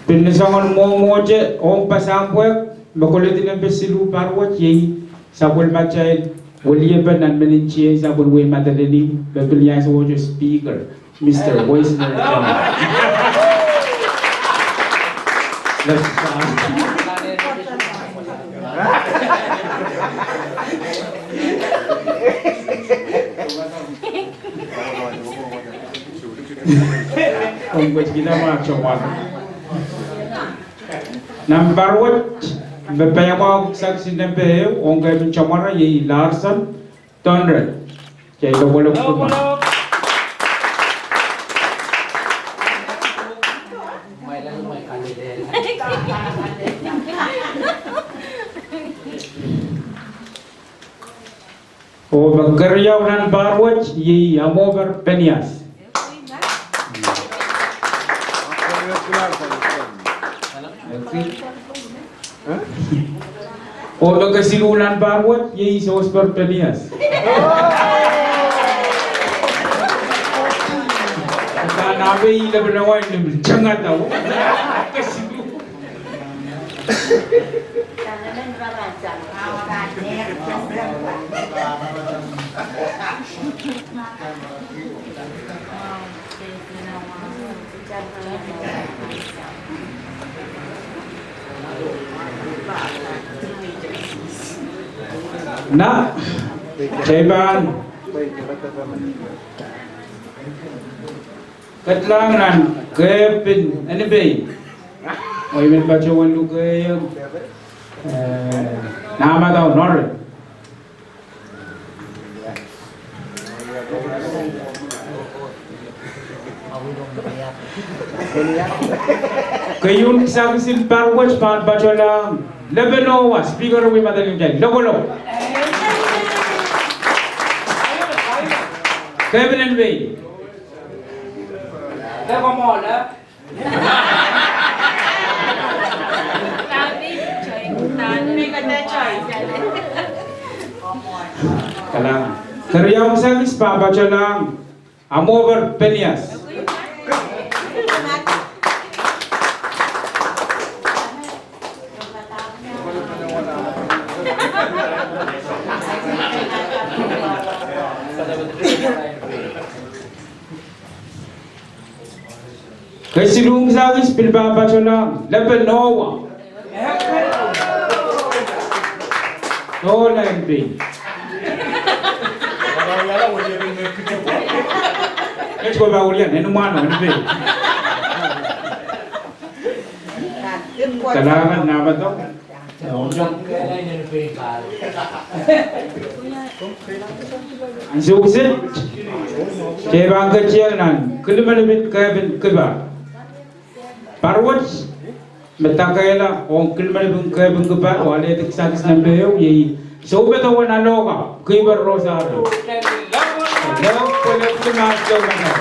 Pil ni soangen mwomwohte ong pasahn pwehk, me koledi nempe siluh pahr wet iei sapwellimatail weliepe nan meninkei sapwellimatail Madolenihmw, me pil iang sohte speaker. Mister Weisner John. Nan pahr wet, me paiamwahu kisakis nempe ehu ong kepin Chamwara iei Larson Tonre. Kitail lopwolopwki mahs. Oh me keriau nan pahr wet iei Amoper Penias. Oh me kesiluh nan pahr wet iei Sosper Penias. Kanape ile pene wain nim tengada. Kesiluh. Na, Japan. Ketlahng nan kepin Pohnpei. Oh I men patohwan luke, eh, Nahmadaw Norris. Keieun kisakisin pahr wet pahn patohlahng Lepenowa, Speaker, wia Madolenihmw, lopwolopw. Kepin Pohnpei. Kalahngan. Keriau kisakis pahn patohlahng Amoper Penias. Kesiluh kisakis pil pahn patohlahng Lepenowa. Dola en pei. Eti ko pahn wilian, en mwahno, en pei. Kalahngan, nahpwetehk. Ansou kiset, kitail pahn ketieng nan Kilimelipin Kehpin Kipahr. Pahr wet me dakehla ong Kilimelipin Kehpin Kipahr oh alehdi kisakis nempe ehu iei Soumedewe Nalohka Kiper Rosari. Leo pwelek mahs Soumedewe.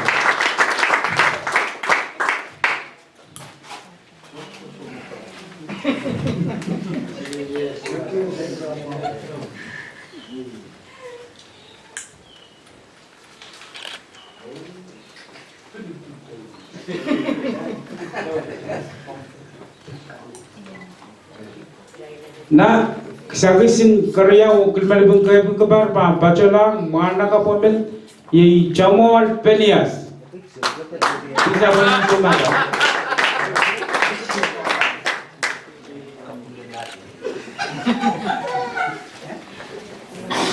Nan kisakis en keriau en Kilimelipin Kehpin Kipahr pahn patohlahng mwahnakapw emen iei Samuel Penias. Pisa penias mada.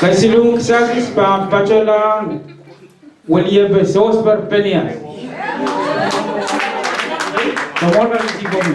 Kesiluhn kisakis pahn patohlahng weliepe Sosper Penias. Sohte wasa ni sihpw mwo.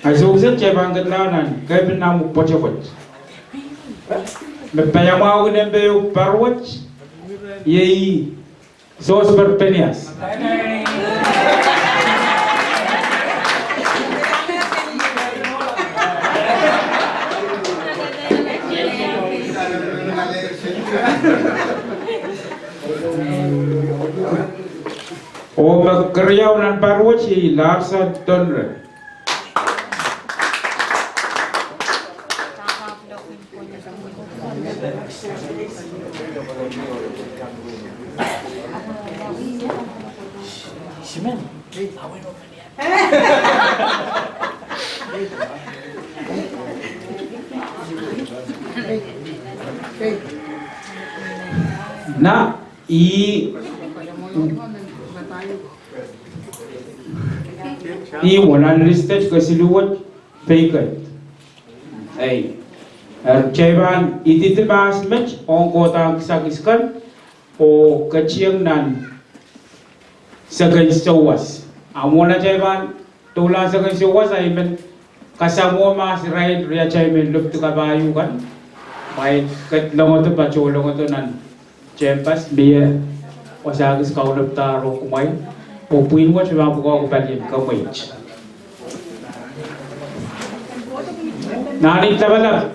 Ansou kiset kitail pahn ketlahng nan kehpin nan pwoat wet me paiamwahu nempe ehu pahr wet iei Sosper Penias. Oh me keriau nan pahr wet iei Larsa Tonre. Nan ih, ih wahn list kesiluhn wet peiket. Ei, eri kitail pahn ididi mahs met ong kohdahn kisakis kan oh ketieng nan seken souwas. A mwohn atail pahn doulahng seken souwas, I men kasamwo mahs irail riatail me lopw di kapahieu kan, ma irail ket longodo, patoh longodo nan tehnpas, mie wasa kis kaunop dahr oh kumwail, oh pwihn wet me pahn pwukoa kupalien kemweit. Nan nin lapalap.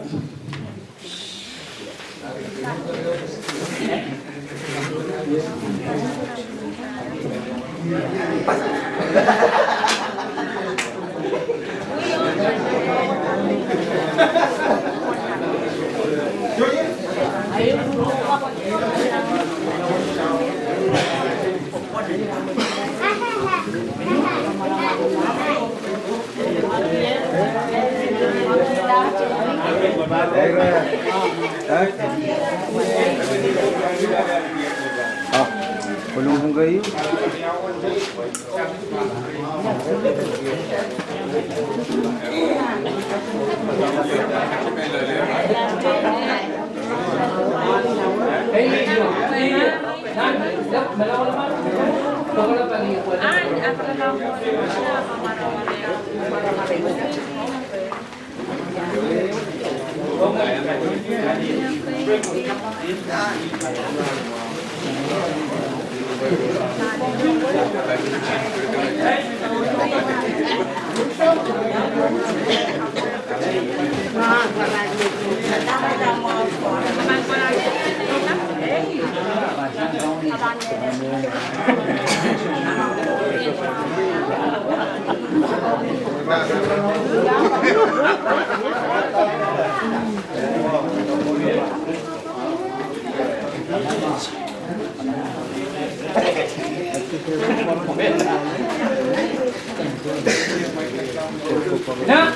Na,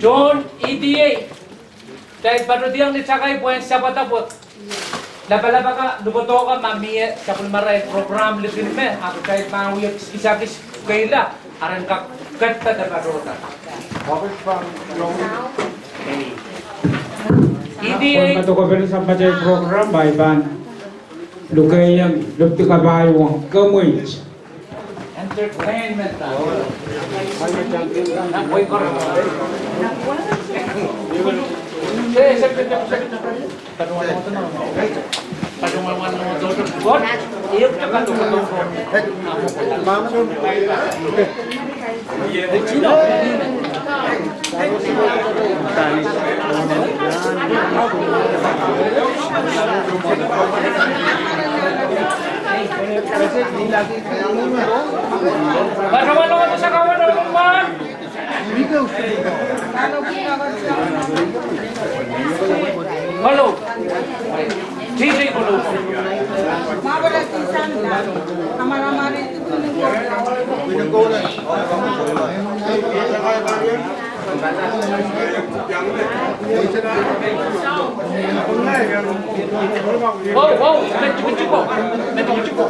John, E D A. Kitail patohdiong ni takai pwehn sapwada pwe lapalap akan, lukodo kan ma mie sapwellimarail program likin me, ahpw kitail pahn wie kisakis keila, aren kak ket patohda. E D A. Pwehn kadokepen sapwellimarail program, I pahn lukehiong lipdi kapai ong kemweit. Entertainment. Hello. T J Kolo. Oh, oh, me tukutuko. Me tukutuko.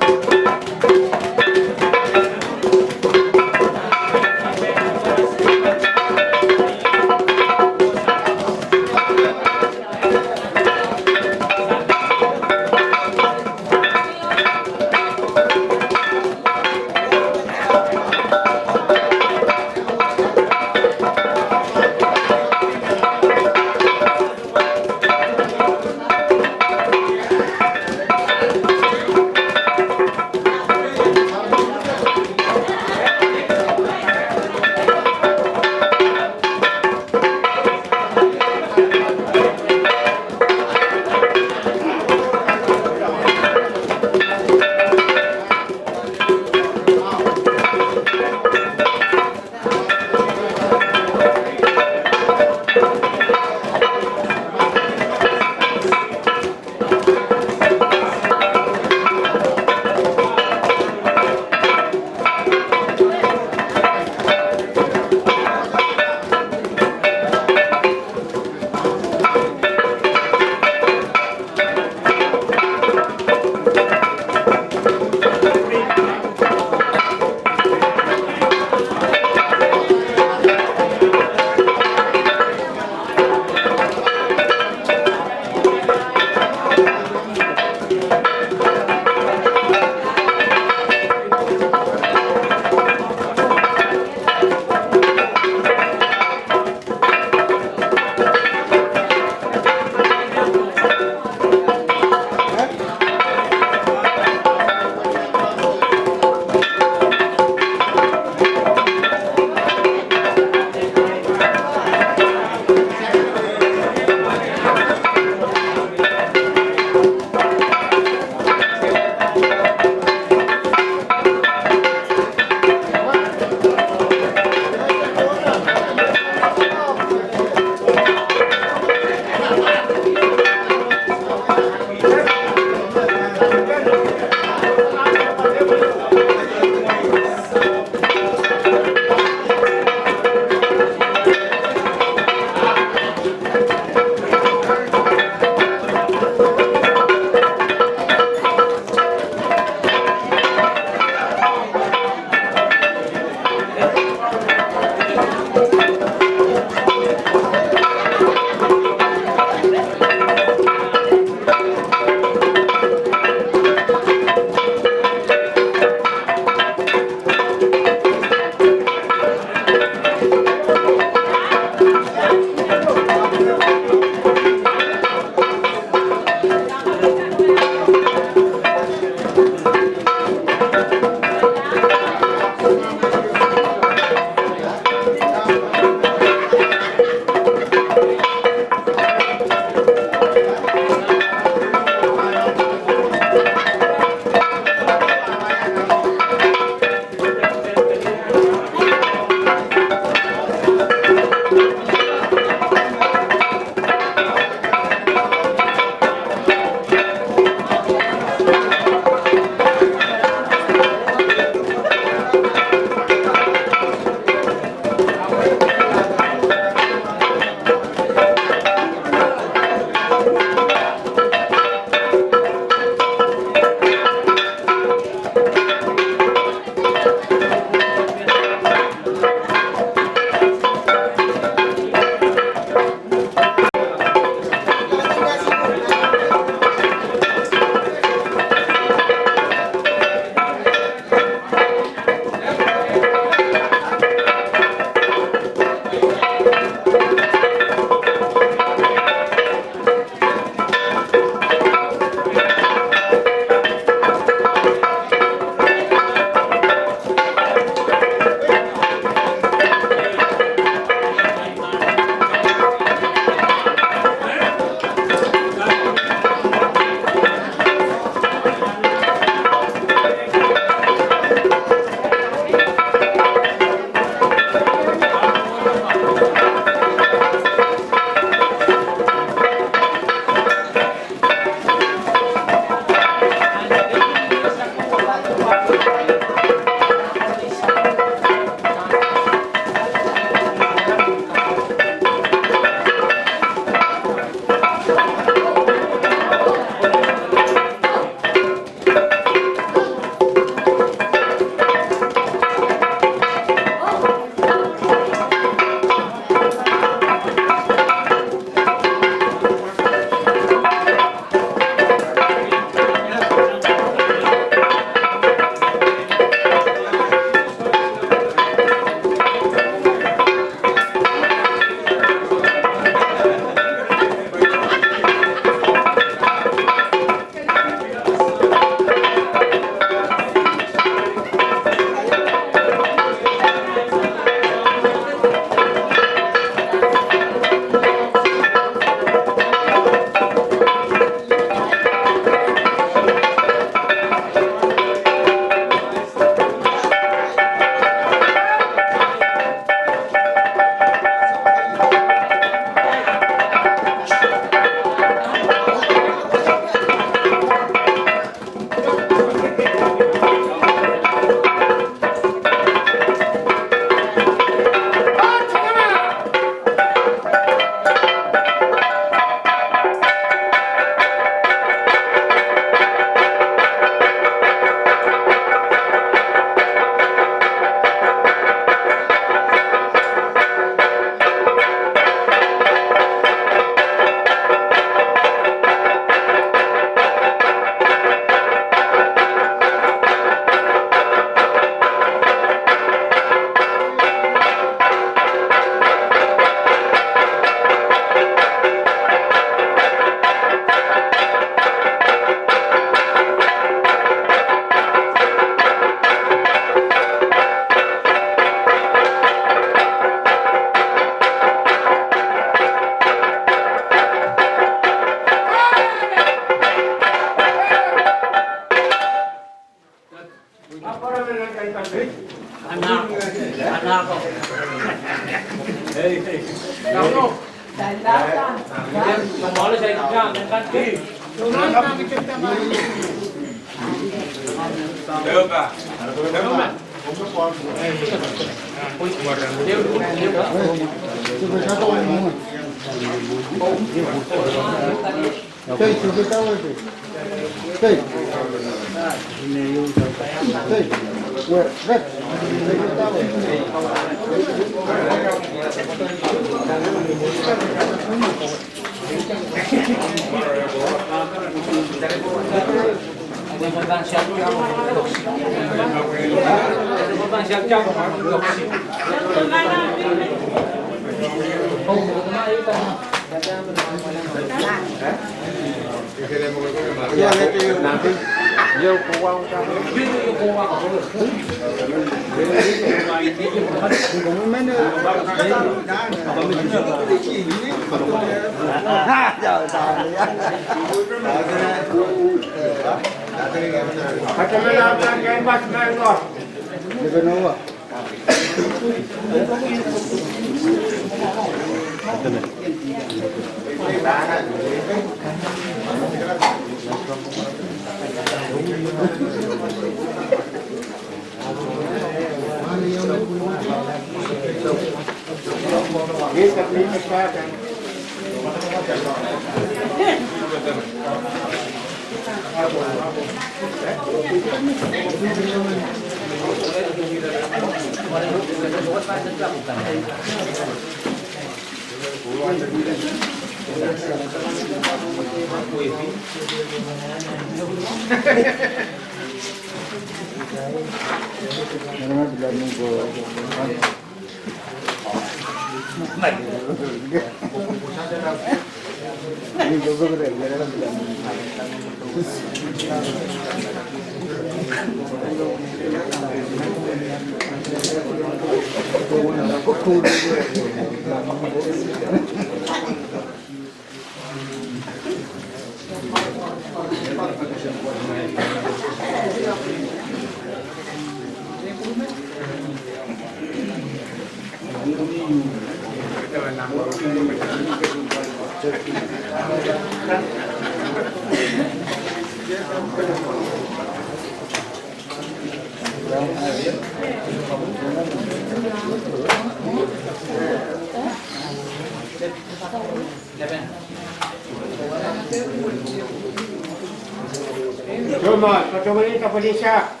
Soumwahu, patohwan kapwaiada.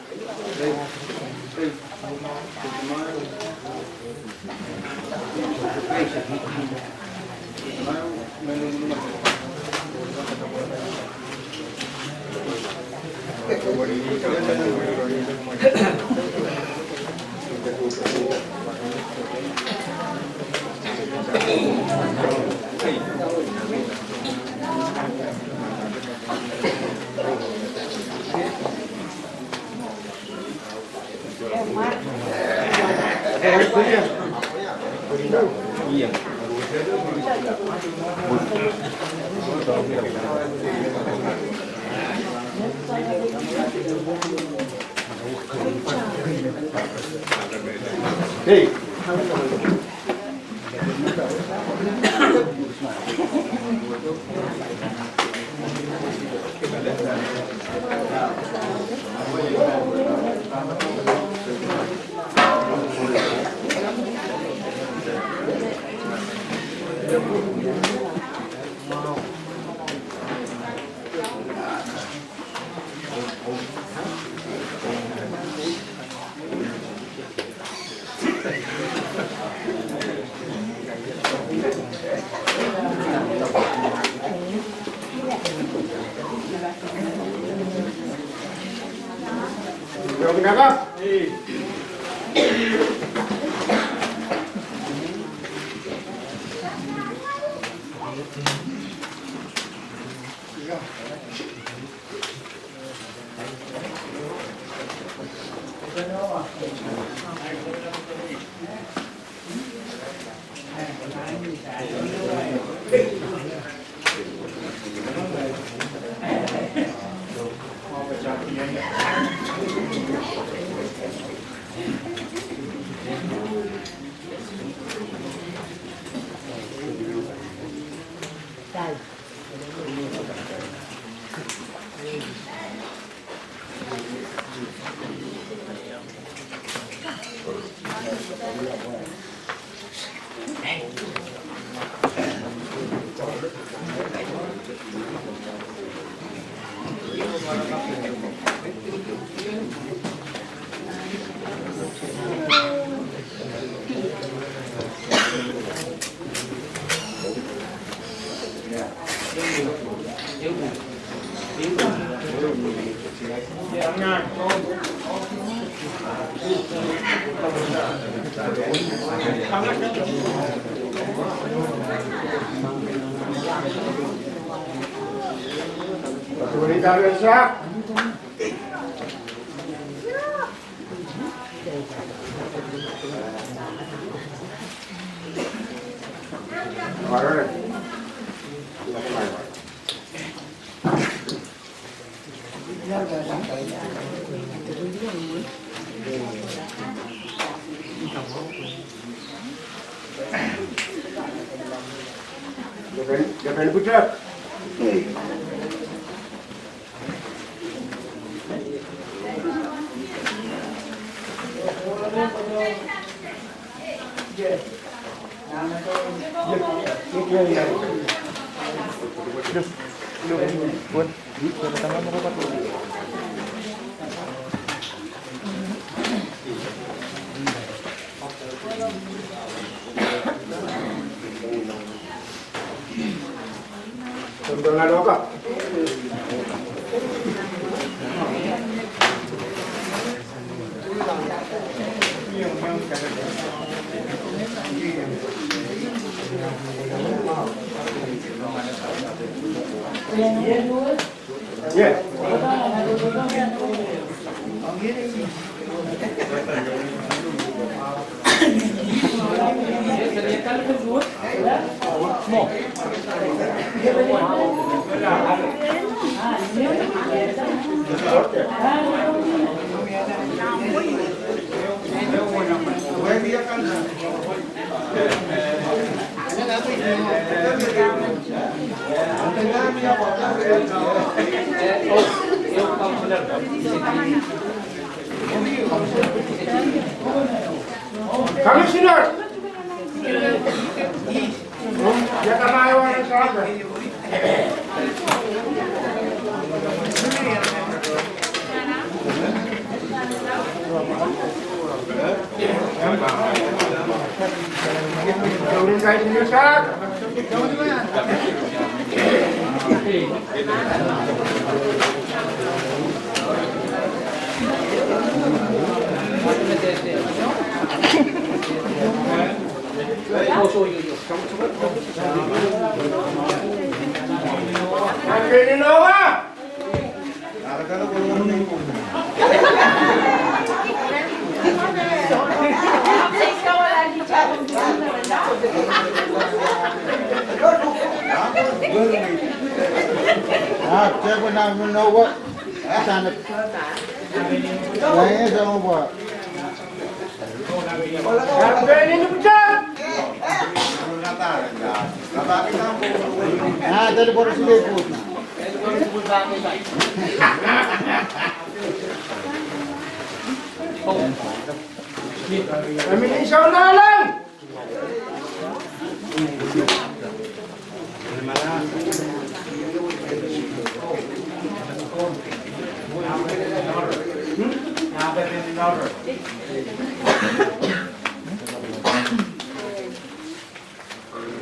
Commissioner!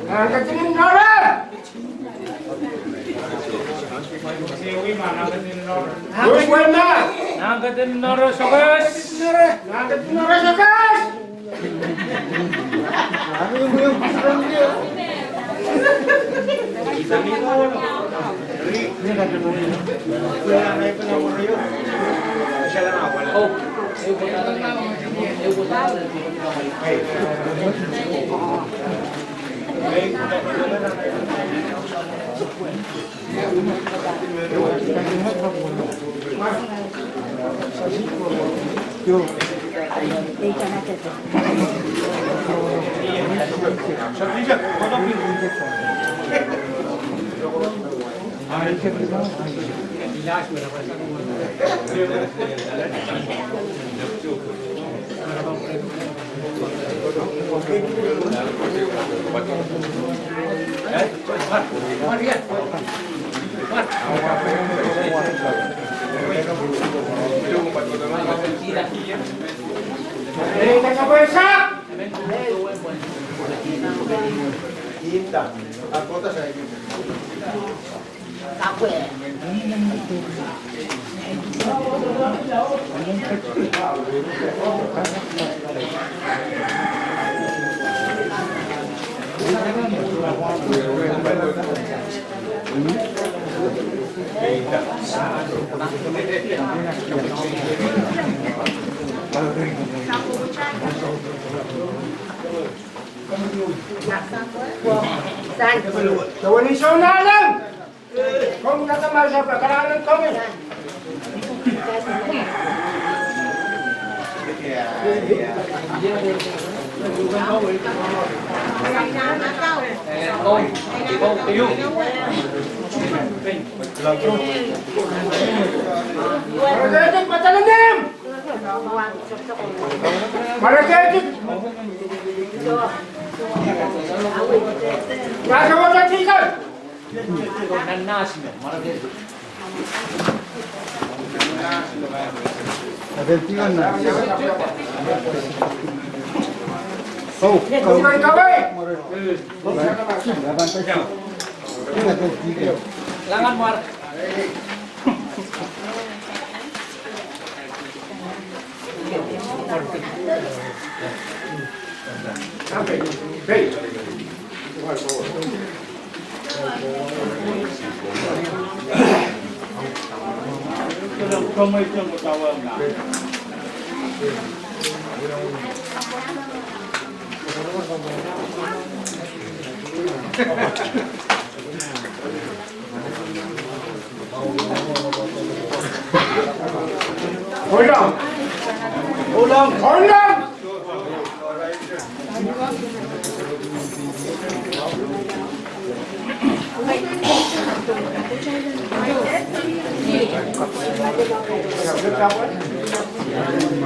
Nan ketin en Nohre. Nan ketin en Nohre Sokehs. Nan ketin en Nohre Sokehs. Hold on. Hold on. Hold on.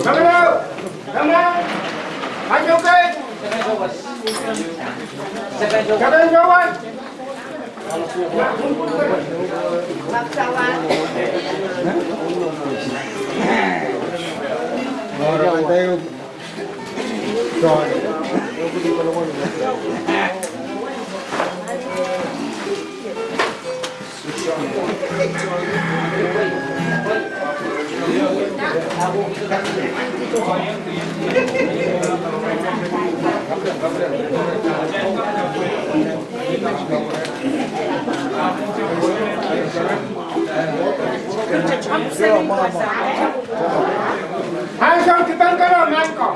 Come on. Come on. Are you okay? Second one. Ansou dipan kalo nan ko.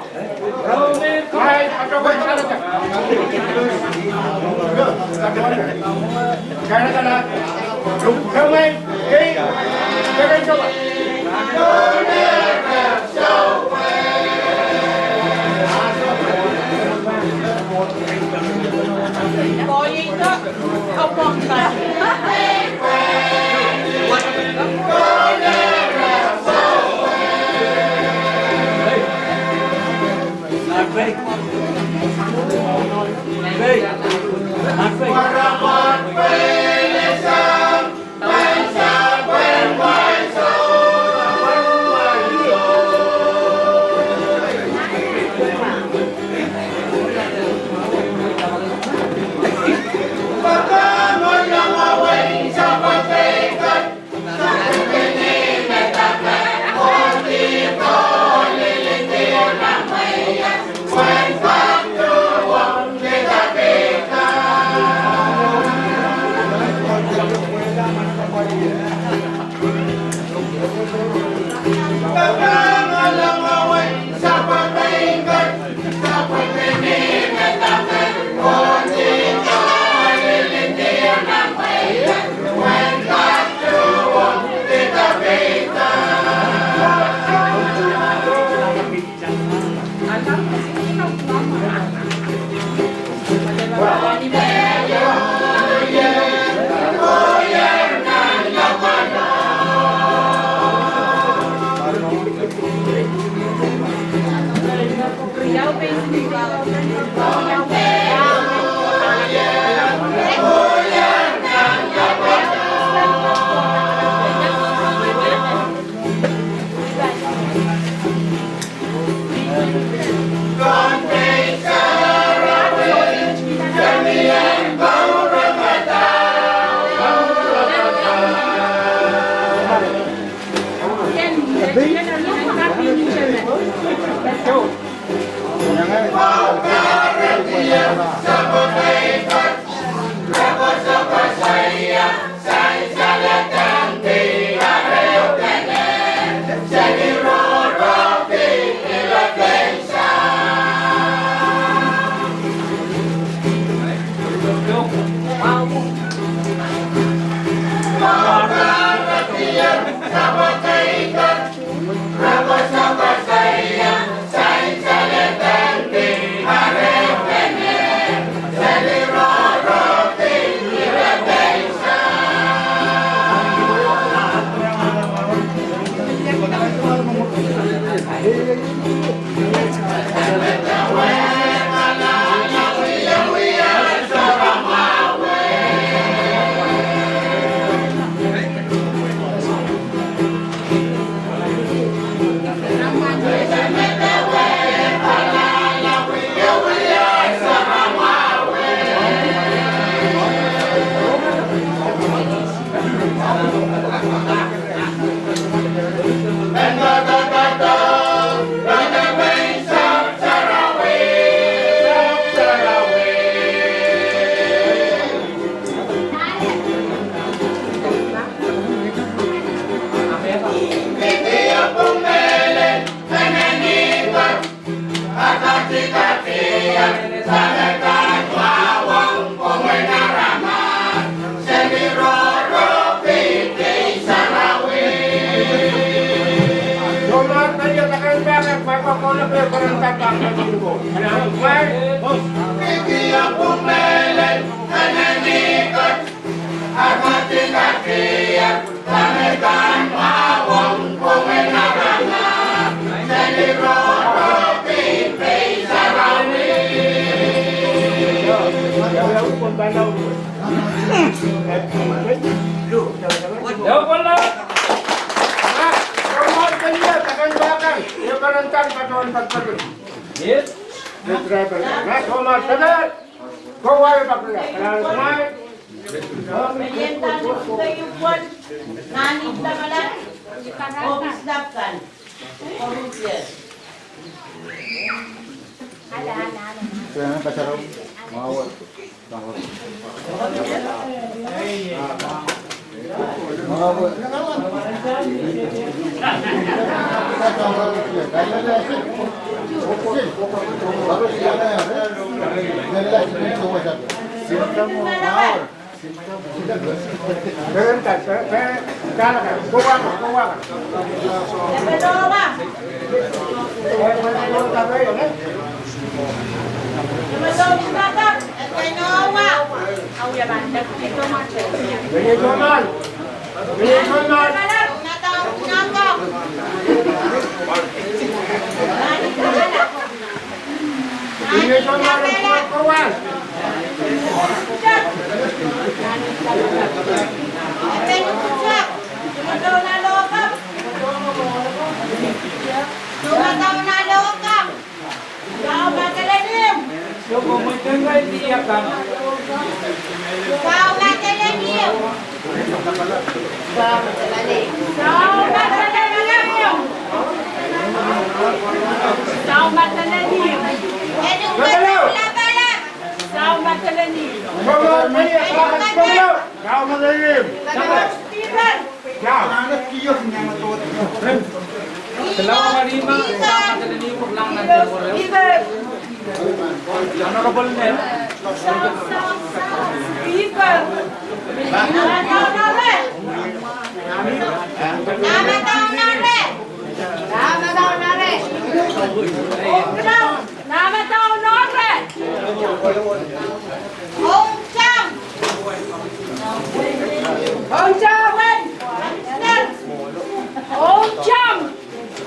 Ong Cham.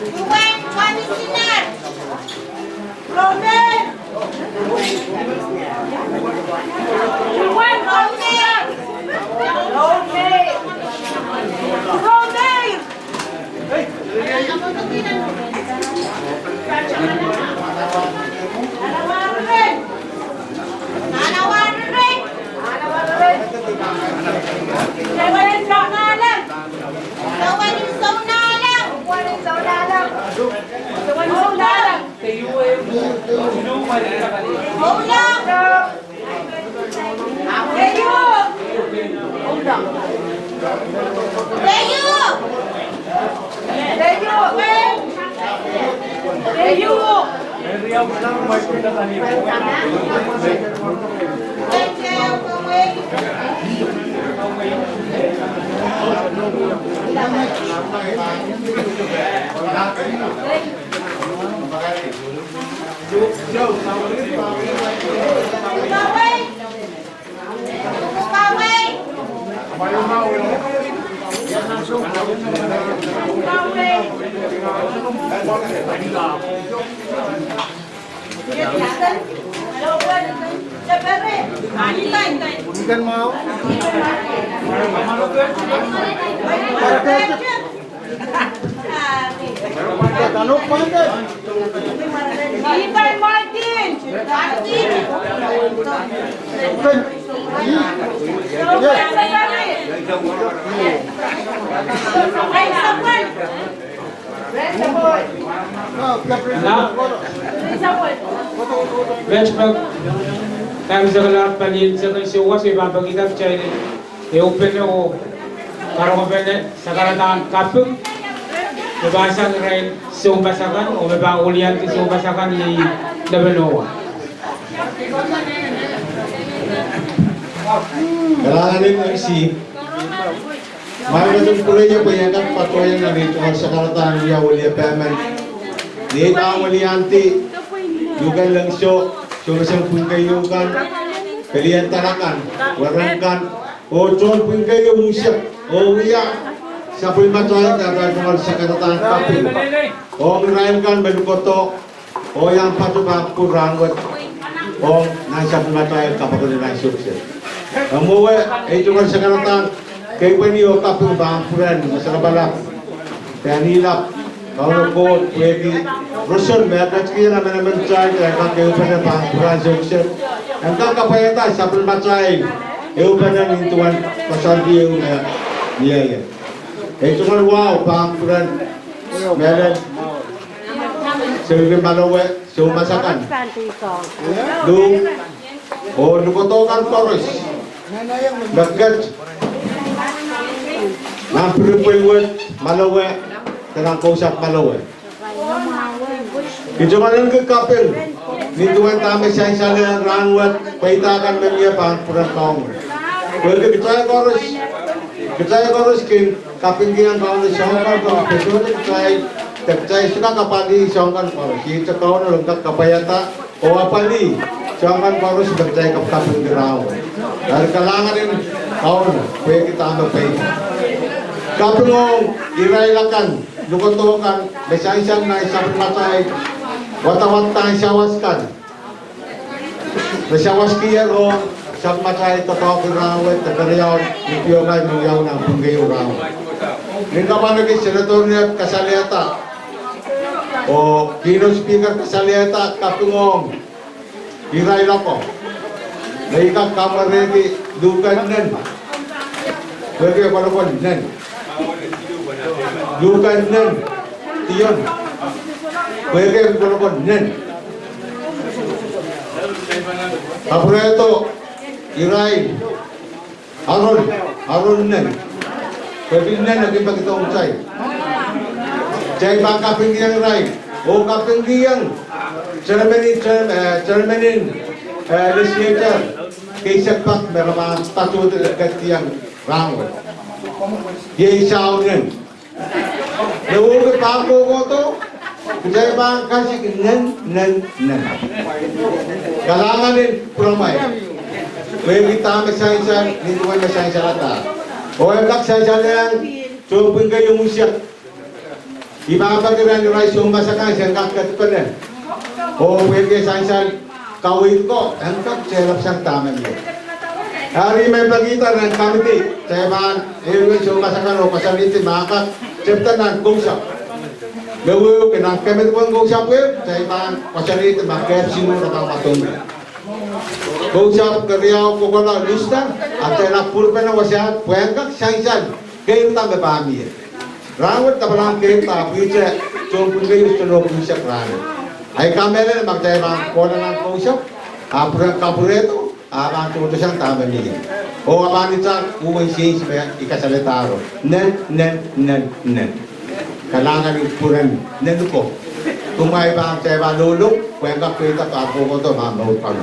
U N Commissioner. Romain. U N Commissioner. Romain. Romain. Met pak, kaimwisekala palien seken souwas, e pahn pekihda kitail ehupene oh karonge pene sakaradahn kaping me pahn sang irail soumas akan oh me pahn weliandi soumas akan ni lepin owa. Kalahngan en M C. Mwail ketin pwureie pwe I en kak patohieng nan ei tungoal sakaradahn wia weliepe men. Ni ei pahn weliandi, luhken lengso, soumesen pwihn keieu kan, pelien dahla kan, weren kan, oh tohn pwihn keieu unsek, oh wia sapwellimatail, atail tungoal sakaradahn kaping ong irail kan me lukodo oh iang patohwan pwurehng wet ong nan sapwellimatail kapakap nan sokse. Mwowe, ei tungoal sakaradahn keipweni oh kaping pahn pwurehng, me sarawi lapalap, pahn ilap, Kauno Koht pwehki roson me e ketikihong emenemen kitail, kitail kak ehupene pahn pwurehng sokse. En kak kapwaiada sapwellimatail ehupene nin duwen koasoandi ehu me mie ie. Ei tungoal wahu pahn pwurehng mehlel sewiki Malowe, soumas akan, luhk, oh lukodo kan koaros me ket nan piripwil wet Malowe, de nan kousapw Malowe. I tungoal ahneki kaping nin duwen dahme sansal en rahn wet, pweida kan me mie pahn pwurehng Kauno. Pwehki kitail koaros, kitail koaros kin kapingkihong Kauno soahng kan koaros, pwe sohte kitail, de kitail sohte kak apwalih soahng kan koaros. Ihte Kauno en kak kapwaiada oh apwalih soahng kan koaros me kitail kak kapingki rahn wet. Eri kalahngan en Kauno pwehki dahme pweida. Kaping ong irail akan, lukodo kan me sansal nan sapwellimatail wadawadahn sawas kan. Me sawaskier ong sapwellimatail doadoahk en rahn wet de keriaun, ni piokai me wiawi nan pwihn keieu rahn wet. Ni kapwa me kis senator ne kasalehda oh kihno speaker kasalehda kaping ong irail ako. Me I kak kamwerehki luhken nen. Pwehki e kolokol nen. Luhken nen. Dion. Pwehki e kolokol nen. Kapwurehdo irail. Aron, Aron nen. Pwe pil nen e kin peki dohng kitail. Kitail pahn kapingkihong irail. Oh kapingkihong chairman en, chair-, eh, chairman en, eh, legislature keisek pak me re pahn patohdo ketikihong rahn wet. Iei sahu nen. Me wehwehki pahn kohkohdo, kitail pahn kasik nen, nen, nen. Kalahngan en pwurehng mwail. Pwehki dahme sansal, nin duwen me sansalada. Oh e kak sansalehng tohn pwihn keieu unsek. I pahn peki ren irail soumas akan se kak ketpene. Oh pwehki sansal kaweid ko, en kak tehlap sang dahme mie. Eri I men pekihda nan kamidi, kitail pahn, ehu soumas akan oh koasoanehdi ma kak tepda nan kousapw. Me wehwehki nan kemedipwen kousapw wet, kitail pahn koasoanehdi ma kehp siluh re pahn wadohng. Kousapw, keriau, kokohla, luhsda, a tehlap pwurpene wasaht, pwehn kak sansal keirda me pahn mie. Rahn wet lapalahn keirda pwihte tohn pwihn keieu unsek oh unsek rahn. Ahi kamehlele ma kitail pahn kohla nan kousapw, a pwurehng kapwurehdo, a pahn tohtohsang dahme mie. Oh a pahn itar uwen seims me I kasalehda aro. Nen, nen, nen, nen. Kalahngan en pwurehng nen ko. Kumwail pahn, kitail pahn loulou, pwehn kak pweida pahn kohkohdo ma mour pahn.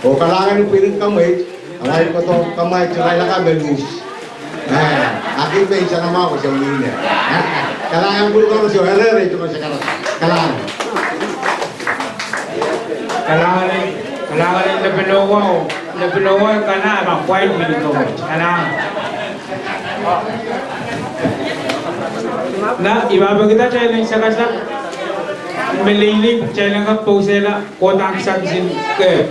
Oh kalahngan en pwihn kamwei, amwail kohdo kamwei tirail akan me luhs. Eh, aki pei sana ma ko se wine. Kalahngan pwihn kamwei se erere ito se kala. Kalahngan. Kalahngan, kalahngan en lepin owa, lepin owa kana ma pwain pwihn kamwei. Kalahngan. Na, I pahn pekihda kitail en sakasak, me leilip, kitail en kak pousehla, kohdahn kisakis en kehp.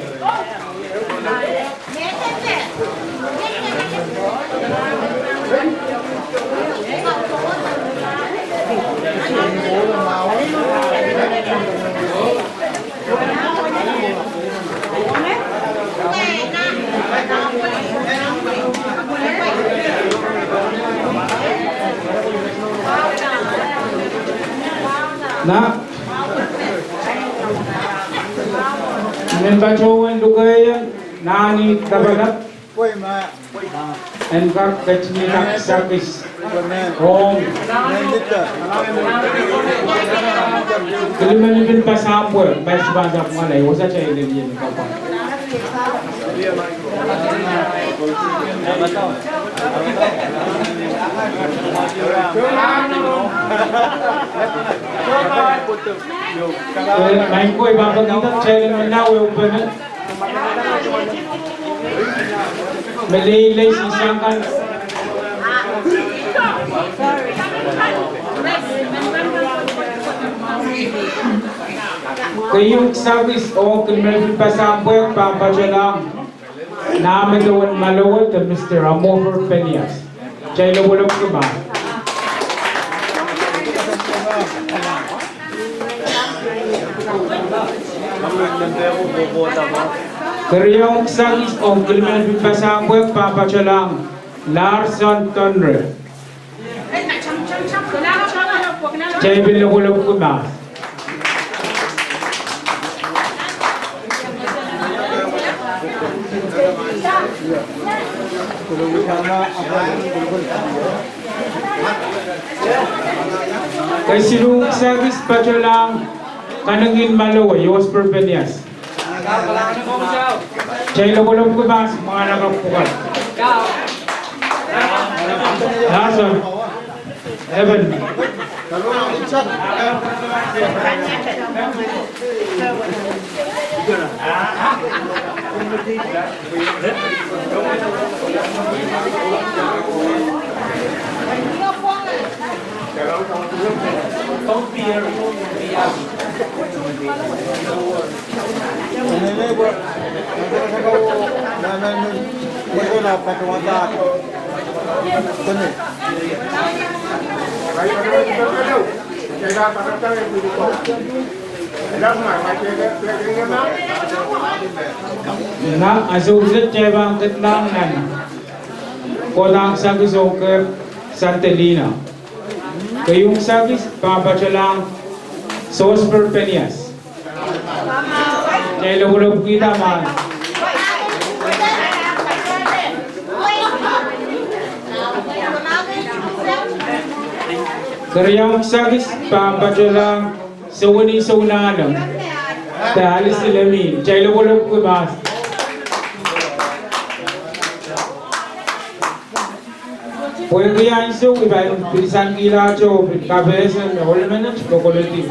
Na, I men patohwan lukehiong Nanny Lapalap en kak ketin kisakis ong kilimen ipin pasapwe, pasapwe, pasapwe, ngalai, osa kitail lel ien kapwa. Eh, maing ko, I pahn pekihda kitail en mihla wehwehki me lei lei sisang kan. Keieun kisakis ong Kilimelipil Pasahn Pwehk pahn patohlahng nah medewen Malowo de Mister Amofer Penias. Kitail lopwolopwki mahs. Kerieun kisakis ong Kilimelipil Pasahn Pwehk pahn patohlahng Larson Tonre. Kitail pil lopwolopwki mahs. Kesiluh kisakis patohlahng Kanengin Malowo, Yosper Penias. Kitail lopwolopwki mahs, mwahnakapw pwukat. Larson. Evan. Nan ansou wet kitail pahn ketlahng nan kohdahn kisakis ong Kep Santelina. Keieun kisakis pahn patohlahng Sosper Penias. Kitail lopwolopwkihda mahs. Kerieun kisakis pahn patohlahng Sewini Sounahno de Alice Lemin. Kitail lopwolopwki mahs. Pwehki ansou, I pahn pil sankihla to pil kapehse me ohl menet me koledi.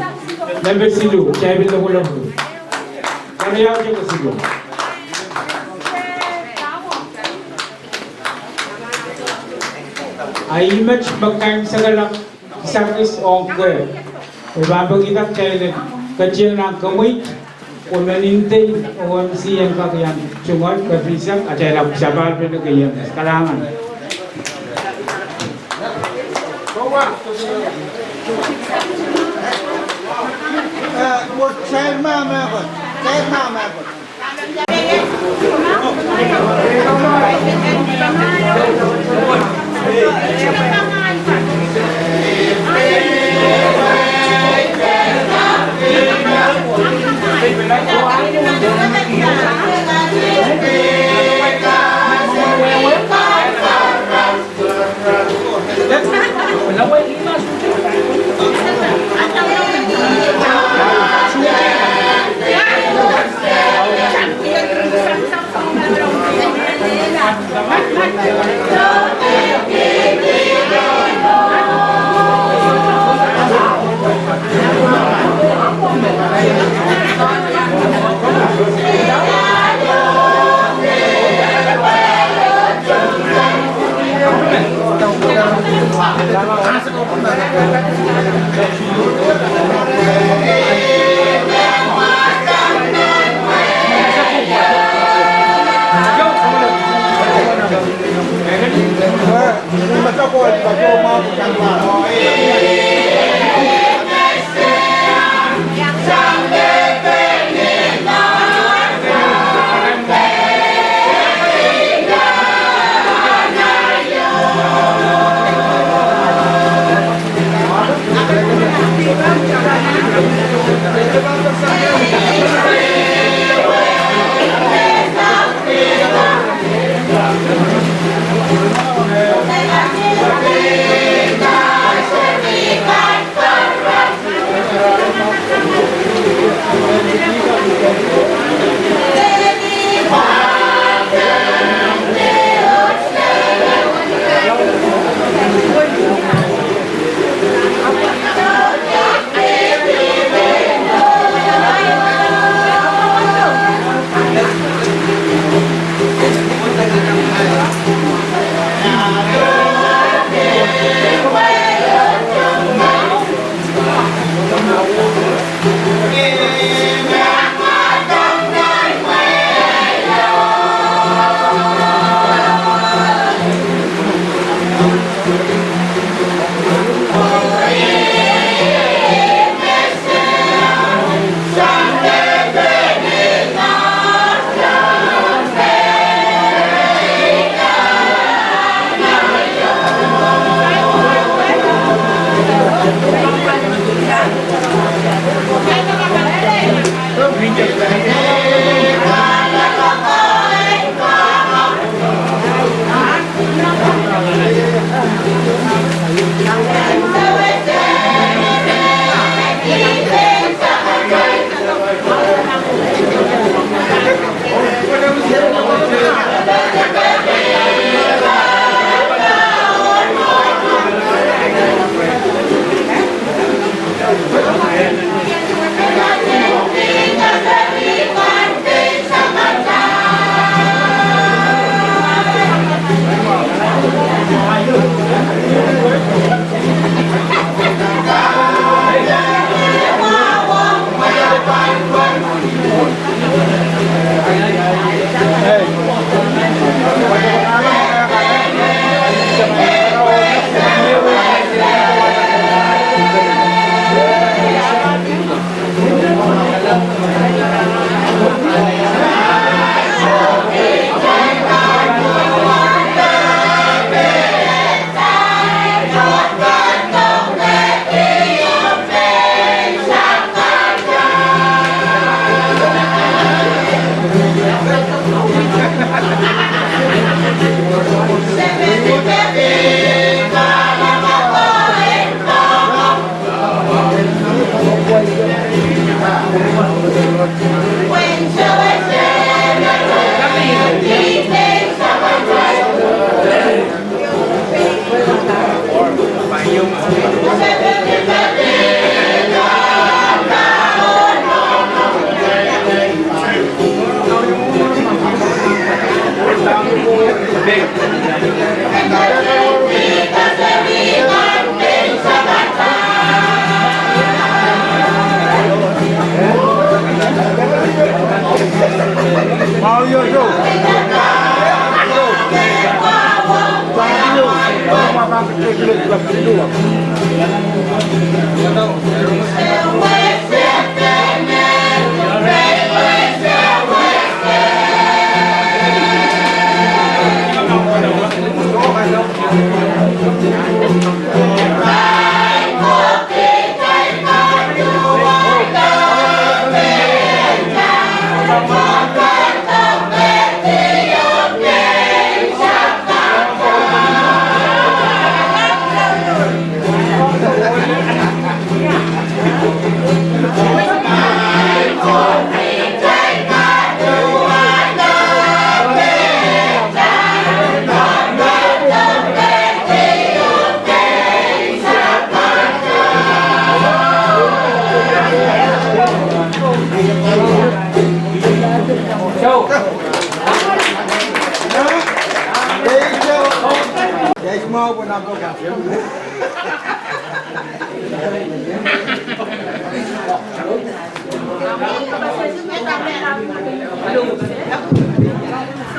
Nempe siluh, kitail pil lopwolopwki. Kerieun kisakis. A ih met me kaimwisekala kisakis ong Kep. I pahn pekihda kitail en ketieng nan kemweit, women in the, O M C en kak iang tungoal, kepisek, atail ahpw sapahl pene keieun. Kalahngan.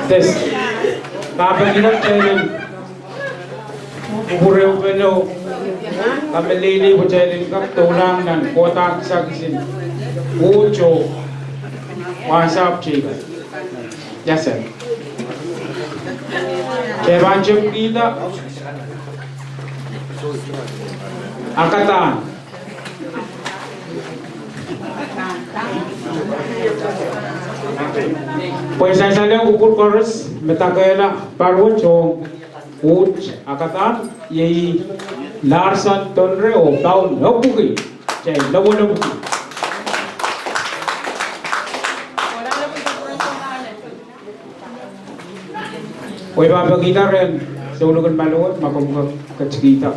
Test. Pahn pekihda kitail en kupwure oh pene, kamehlele pwe kitail en kak doulahng nan kohda kisakis en Uht oh Wahsahpw Teikan. Ia sen. Kitail pahn tepkihda Akadahn. Pwe sansal en kupwur koaros me dakehla pahr wet ong Uht Akadahn, iei Larson Tonre oh Paul Lopuki. Kitail lopwolopwiki. Pwe pahn pekihda rehn Souleng en Malowe ma komw kak ketikihda.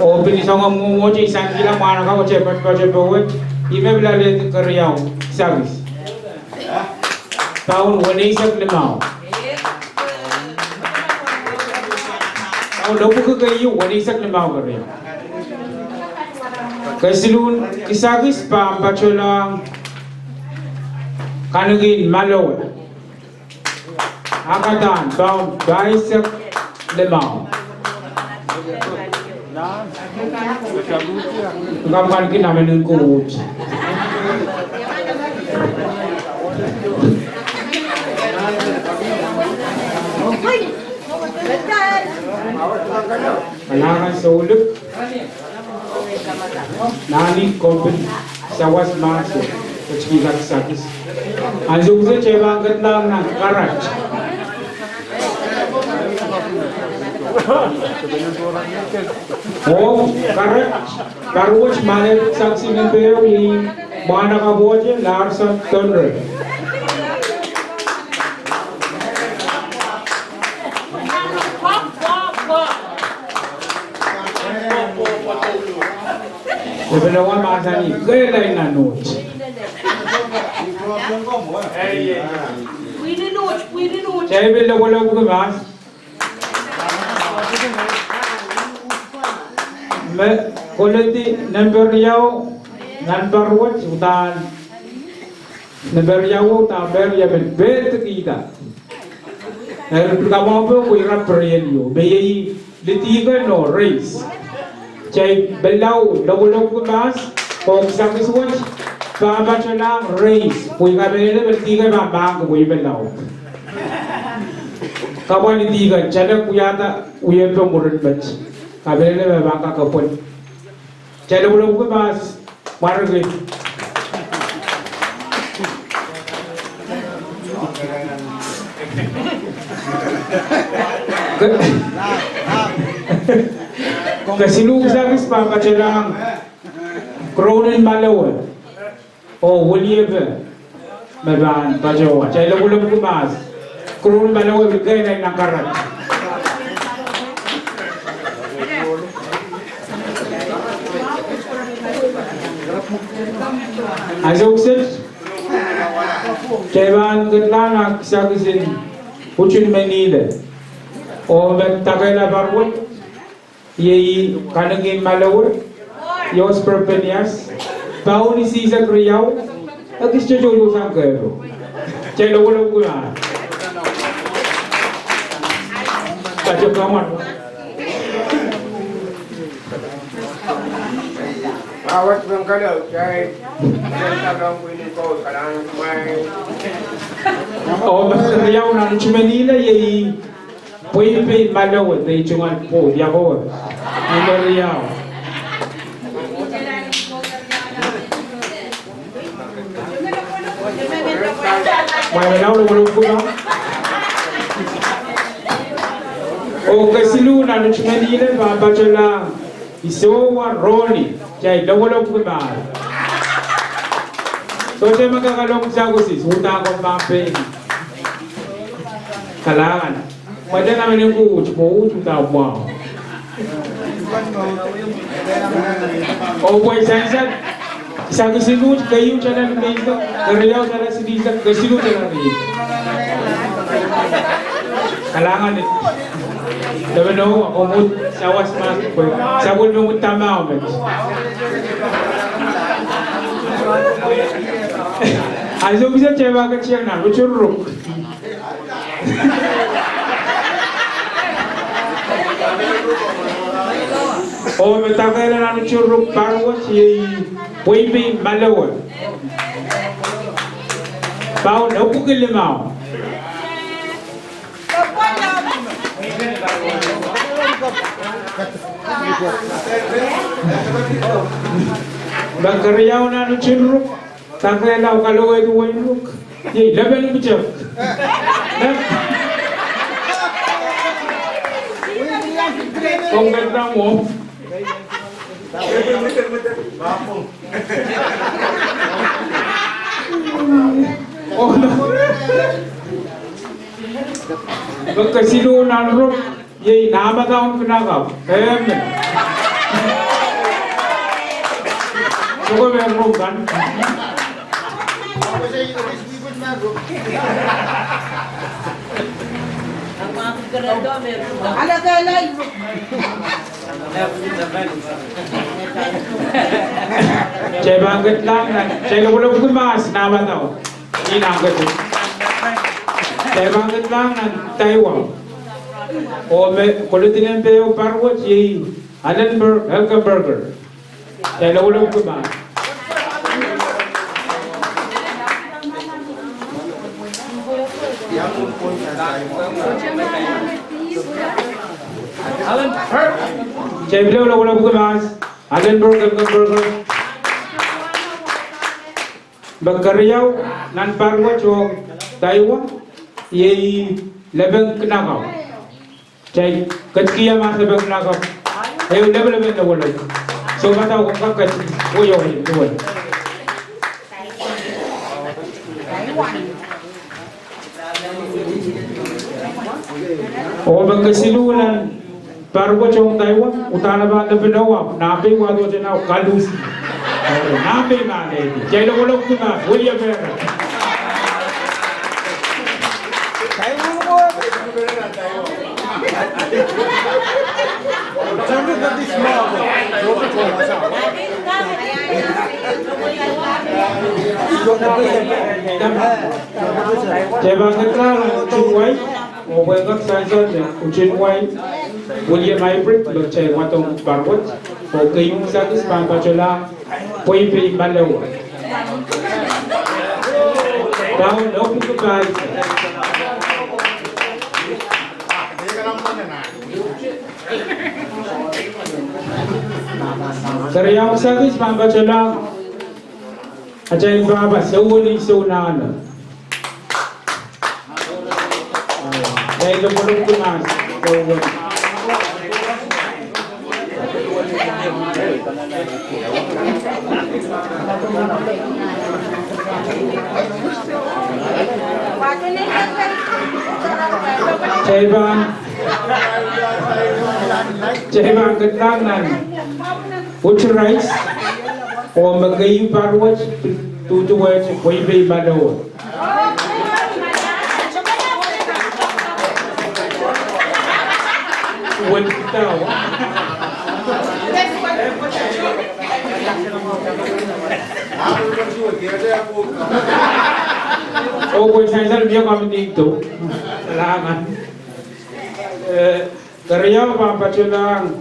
Oh pil soangen mwomwohte, I sansal mwahnakapw wet, patopato wet, ih me pil alehdi keriau kisakis. Paun weneisek limau. Paul Lopuki keieu weneisek limau keriau. Kesiluhn kisakis pahn patohlahng Kanekin Malowe. Akadahn, paun pahisek limau. Kamw kan kin amen en Koht. Nan souluk, nan ni kompin sawas mahso, ketiket kisakis. Ansou kiset kitail pahn ketlahng nan karat. Oh, karat, paruot me ale kisakis en peo iei mwahnakapwohte Larson Tonre. Lepelewa mahsanih, kehlail nan nohte. Kitail pil lopwulopwuki mahs. Me koledi nempe riau nan paruot, uhdahn nempe riau, uhdahn me riau men pehd kihda. Eri pil kamwahu pwe ira pirien ieu, me iei lidihken oh reis. Kitail pil lopwulopwuki mahs, oh kisakis wet pahn patohlahng reis, pwe I kamehlele me lidihken pahn mahk pwe I pil lao. Kapwa lidihken, kitail wiahda wiepe mwurin met. Kamehlele me pahn kak pwon. Kitail lopwulopwuki mahs, mwariki. Ke-, kesiluh kisakis pahn patohlahng Krounin Malowe. Oh, weliepe me pahn patohwan. Kitail lopwulopwuki mahs. Krounin Malowe, pil kehlail nan karat. Ansou kiset, kitail pahn ketlahng nan kisakisin Utuhn Menile. Oh, me takehla paruot iei Kanengi Malowe, Yos Perpenias, Pauni Sisak Riau, ekis tohto sang kehro. Kitail lopwulopwuki mahs. Kato kaman. Awat mengkalo, kitail, kitail kalong kwini ko, kalang mai. Oh, me riau nan Utuhn Menile iei Pweipei Malowe, de itungan po, diakowe. Number riau. Mwahu lao lopwulopwuki mahs. Oh, kesiluh nan Utuhn Menile pahn patohlahng Isowa Roni, kitail lopwulopwuki mahs. Sohte me kakalong sakusis, uhdahn komw pahn pein kalahngan. Mwadang a menen kuht, pwe uht uhdahn mwahu. Oh pwe sansal, sakisin uht, keieu tala nimenseng, keriau tala silihsek, kesiluh tala riau. Kalahngan. Lepeno, omw uhd sawas mahs pwe sapwellime uhd tamau met. Ansou kiset kitail pahn ketin nan uturuk. Oh, me takehla nan uturuk paruot iei Pweipei Malowe. Paun epwiki limau. Me keriau nan uturuk. Takehla oh kalowehdi weiruk. Iei lepin pwutak. Komw ketin mwo. Oh, me kesiluh nan ruk. Iei Namadaun Kinakap. Amen. Soko me ruk kan. Kitail pahn ketlahng nan, kitail lopwulopwuki mahs Namadaun. Ni nan ketin. Kitail pahn ketlahng nan Taiwan. Oh me koledi nempe ehu paruot iei Allenberg Helgenberger. Kitail lopwulopwuki mahs. Kitail pil lopwulopwuki mahs Allenberg, Elkenberger. Me keriau nan pahr wet ong Taiwa, iei Lepeng Kinakau. Kitail ketikihong mahs Lepeng Kinakau ehu lepelepen lopwulopwuki. Soh, ma dau kak keti, oh, iei, iei. Oh me kesiluh nan pahr wet ong Taiwa, uhdahn pahn lepin ehu, nahpei wahdohte nah kaluhsi. Nahpei mahn edi. Kitail lopwulopwuki mahs, William Aaron. Kitail pahn ketlahng nan Tunwai, oh pwehn kak sansal nan Tunwai, William Aibrit, me kitail wadohng pahr wet, oh keieu kisakis pahn patohlahng Pweipei Malewa. Down, lopwulopwuki mahs. Keriau kisakis pahn patohlahng atail pahpa Seuweli Sounahno. Kitail lopwulopwuki mahs, Seuweli. Kitail pahn, kitail pahn ketlahng nan Uturais, oh me keieu pahr wet, duduwehte Pweipei Malewa. Wet dau. Oh, kwe sansal mie komw nin do. Langan. Eh, keriau pahn patohlahng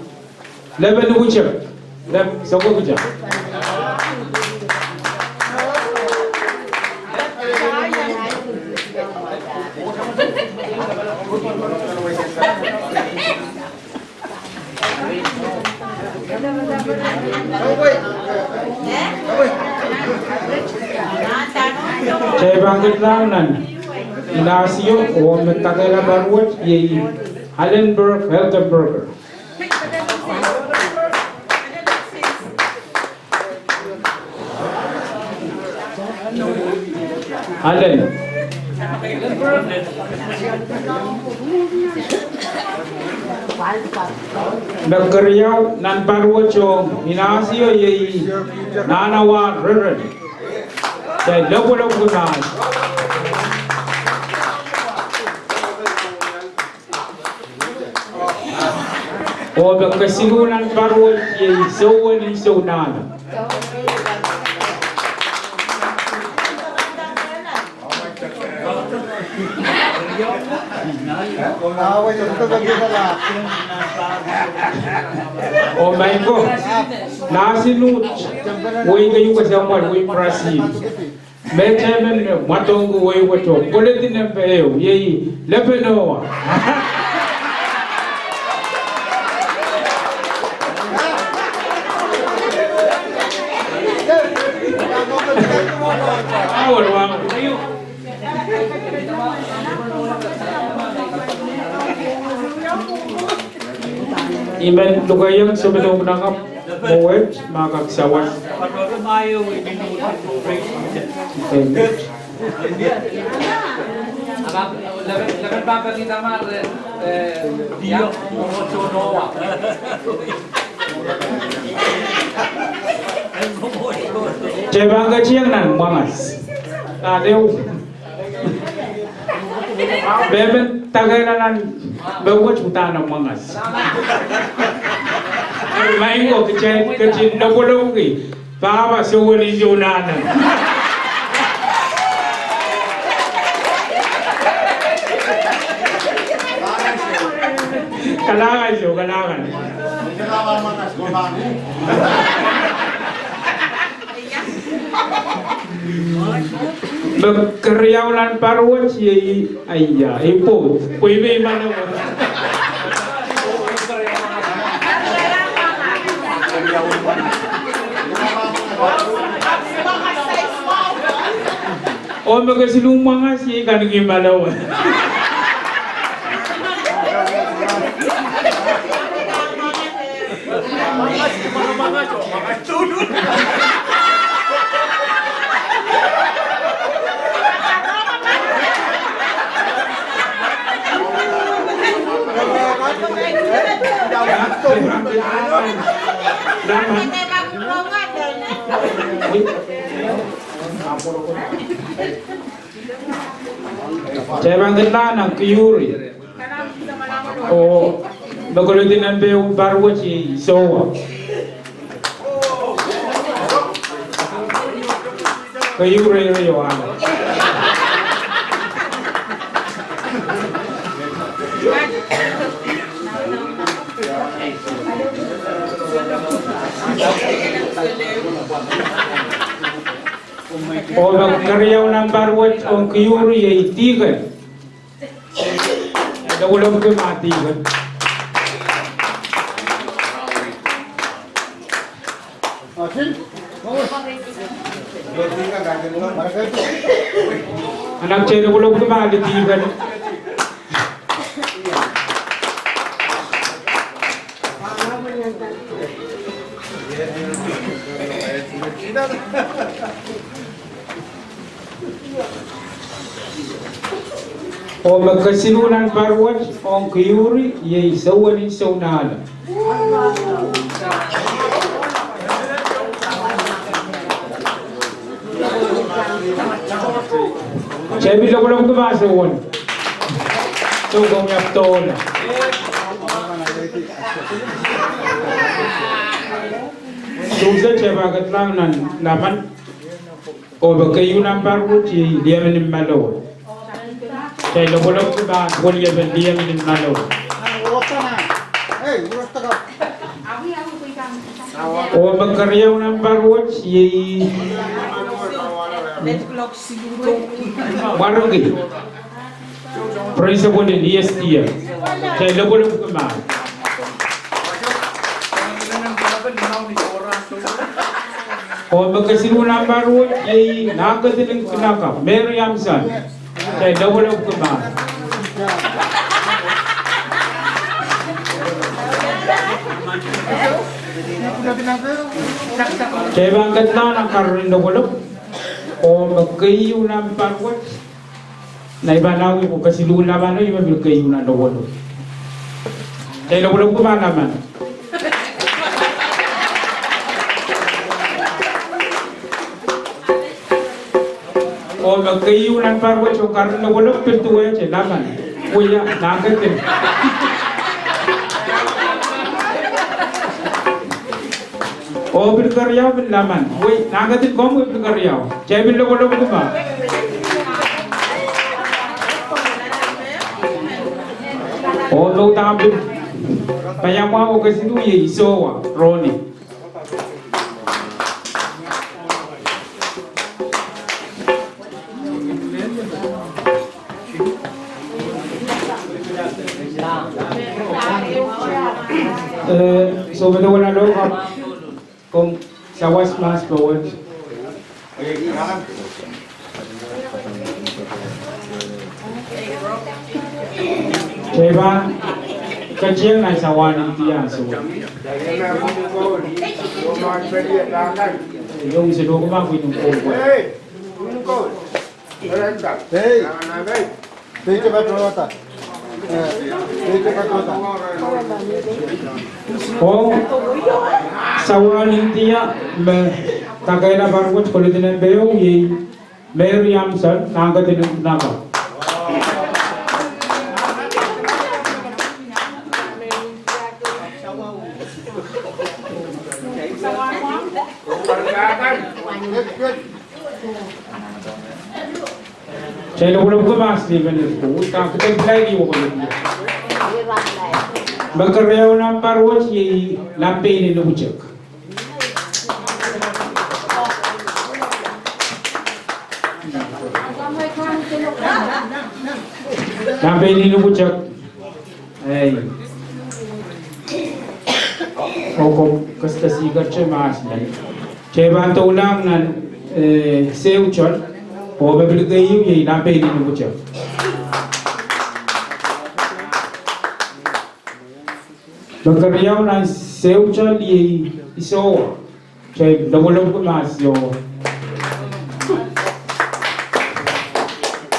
Lepin Witcher, Lep Sokokita. Kitail pahn ketlahng nan Inahsio, oh me kakehlaka pahr wet iei Allenberg, Elkenberger. Allen. Me keriau nan pahr wet ong Inahsio iei Nanawa Reren. Kitail lopwulopwuki mahs. Oh me kesiluh nan pahr wet iei Seuweli Sounahno. Oh maing ko, Nahsinuht, wehi keieu kesempwal, wehi Brazil. Metemen me mwadangki wehi wet oh pweledi nempe ehu, iei Lepenoa. I men lukehiong Sounpwong Nahkap mwo wet, ma kak sawas. Kitail pahn ketikihong nan mwangas. Adeu. Mehmen dakehla nan mewet uhdahn mwangas. Maing ko, kitail ketin lopwolopwoki pahpa Seuweli Sounahno. Kalahngan, kalahngan. Me keriau nan pahr wet iei, aia, ipo, pwe i me imano. Oh me kesiluh mwangas iei Kaniki Malowa. Kitail pahn ketin nan Kiuri. Oh me koledi nan peh pahr wet iei Sowa. Kiuri iei Yohana. Oh me keriau nan pahr wet ong Kiuri iei Dihken. Lopwulopwki ma Dihken. Anak, kitail lopwulopwki ma Dihken. Oh me kesiluh nan pahr wet ong Kiuri iei Sewani Sounala. Kitail pil lopwulopwki ma Sewani. Soh, komw iang doula. Soh, kitail pahn ketlahng nan Laman. Oh me keieu nan pahr wet iei Liemeni Malowa. Kitail lopwulopwki ma Liemeni, Liemeni Malowa. Oh me keriau nan pahr wet iei Wariki. Principal en E S D A. Kitail lopwulopwki ma. Oh me kesiluh nan pahr wet iei Nahketin en Kinaka, Mary Amson. Kitail lopwulopwki ma. Kitail pahn ketlahng nan karanin lopwulopw. Oh me keieu nan pahr wet. Nai pahn awi ko kesiluh Laman, oh ih me pil keieu nan lopwulopw. Kitail lopwulopwki ma Laman. Oh me keieu nan pahr wet oh karanin lopwulopw pil duwehte Laman. Wia Nahketin. Oh pil keriau pil Laman. Wei, Nahketin, komw pil keriau. Kitail pil lopwulopwki ma. Oh me udahn pil paiamwahu oh kesiluh iei Sowa, Roni. Eh, soh, me dewe laloka. Komw sawas mahs powehd. Kitail pahn ketieng nan Sawan India soh. Iong se loko ma kuin kowe. Hey! Peite patohda. Eh, peite patohda. Oh, Sawan India me kakehlaka pahr wet, koledi nan peh iei Mary Amson, Nahketin en Kinaka. Kitail lopwulopwki ma Stephen Espo, udahn kitail pil laiki woko lopwulopw. Me keriau nan pahr wet iei Lampein en Nukutehk. Lampein en Nukutehk. Ei. Oh komw kesihnesi kerte mahs men. Kitail pahn doulahng nan, eh, Sehwtol, oh me pil keieu iei Lampeini Nukute. Me keriau nan Sehwtol iei Isowa. Kitail lopwolopwki mahs Isowa.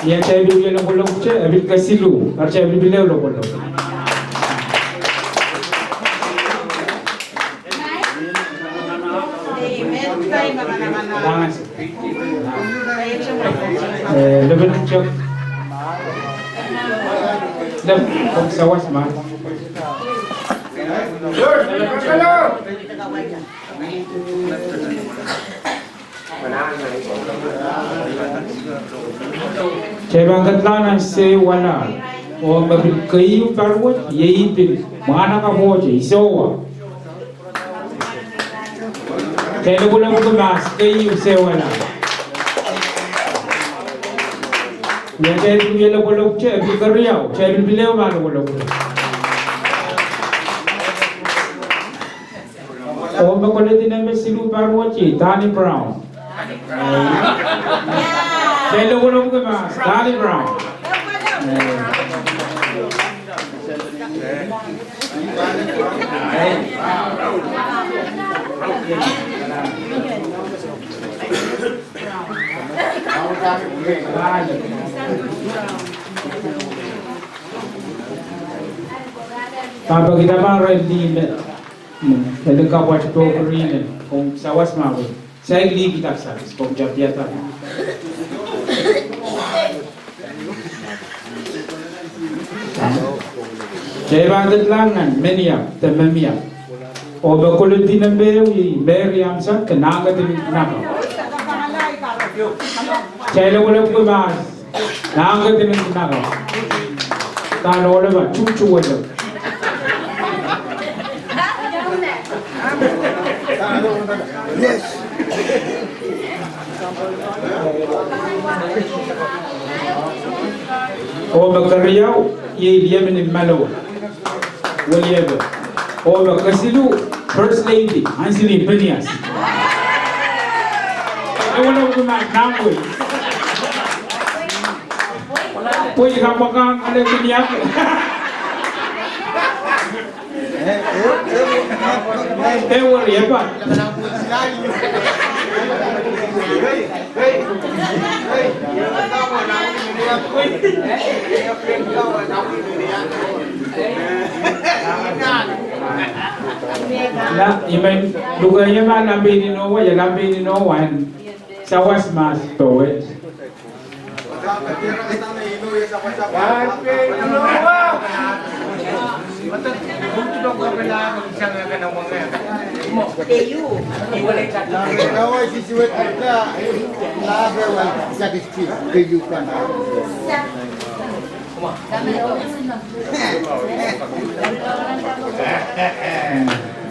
Ia kitail pil wie lopwolopwte, e pil kesiluh, eri kitail pil pil ehu lopwolopw. Eh, lepin tiahk. Lep, komw sawas mahs. Kitail pahn ketlahng nan Sehwalahl, oh me pil keieu pahr wet iei pil mwahnakapwohte Isowa. Kitail lopwolopwki mahs keieu Sehwalahl. Ia kitail pil wie lopwolopwte, e pil keriau, kitail pil pil ehu mahs lopwolopwte. Oh me koledi nempe siluh pahr wet iei Dani Brown. Kitail lopwolopwki mahs Dani Brown. Pahpa kihda pahn irail lih me, mm, e lih kapwat pohn rihnen, komw sawas mahs. Saik lih kihda kisakis, komw tapihada. Kitail pahn ketlahng nan Meniap de Memiap. Oh me koledi nempe ehu iei Mary Amson de Nahnkedi Nakau. Kitail lopwolopwki mahs Nahnkedi Nakau. Dahn ohl pahn tuhtuwelo. Oh me keriau iei Liemeni Malowa. Weliepe. Oh me kesiluh First Lady Anthony Phineas. Ewen ehu kumah nahmwi. Pwe I kapwakapwahki ale Phineas. Ewer, epa. Na, I men luke ie ma Lampeini Nohwa, ia Lampeini Nohwa en sawas mahs powehdi.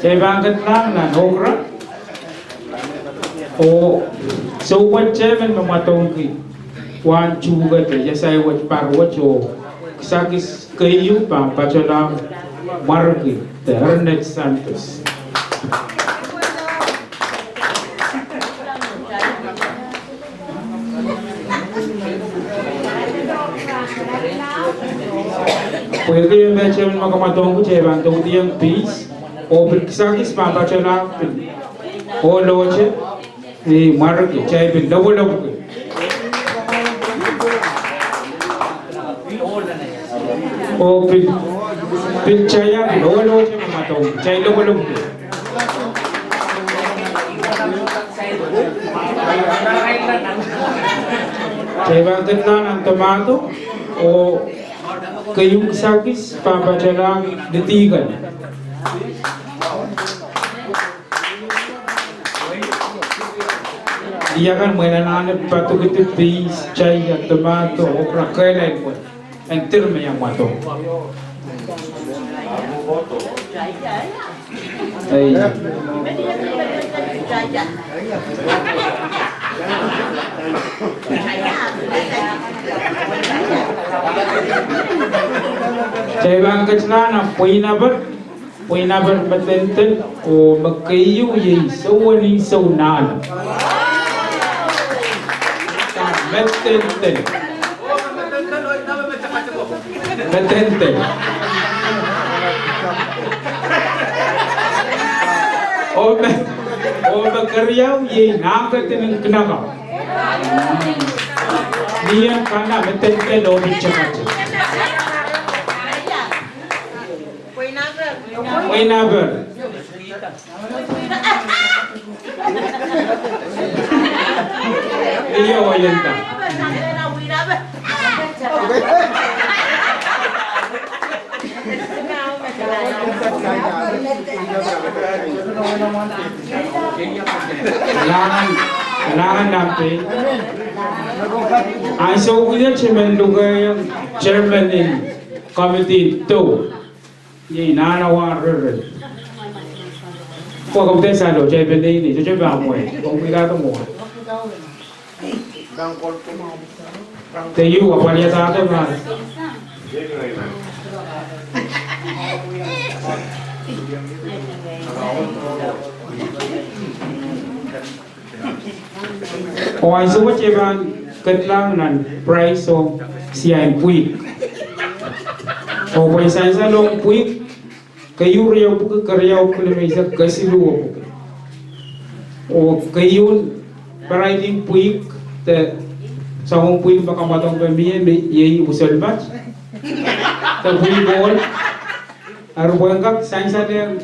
Kitail pahn ketlahng nan Okra. Oh sohpwet tehmen me mwadangki wahn tuhke de iasai wet pahr wet oh kisakis keieu pahn patohlahng Mwariki de Ernest Santos. Pwehki me tehmen me kamwadangki, kitail pahn doudiyong pihs, oh pil kisakis pahn patohlahng pil ohlohte, eh, Mwariki, kitail pil lopwolopwki. Oh pil, pil kitail pil ohlohte me mwadangki, kitail lopwolopwki. Kitail pahn ketlahng nan Tomato, oh keieu kisakis pahn patohlahng Lidikan. Ia kan mwein anahne padokedi pihs, kitail ia Tomato, Okra, kehlail pwe en dir me ia mwadang. Ei. Kitail pahn ketlahng nan Pweinaper. Pweinaber Medentel, oh me keieu iei Souweni Sounahno. Medentel. Medentel. Oh me, oh me keriau iei Nahketinen Kinakau. Ni en kana Medentel oh pil chakachak. Pweinaber. Io, oh iei nda. Kalahngan, kalahngan nan pei. Ansou kiset I men lukehiong chairman en committee tou. Iei Nahnawa Rere. Pwe komw de salo, kitail pil nei nei, sohte pahn mwein, komw pil dah mwo. Thank you, apwaliada de ma. Oh ansou wet I pahn kedlahng nan prize oh siain pwihk. Oh pwe sansal ong pwihk, keieu riau pwuki, keriau pwuki, limeisek kesiluh oh pwuki. Oh keieun variety en pwihk, de soangen pwihk me kamwadong me mie, me iei usolmat. De pwihk ohl. Eri pwehn kak sansal ong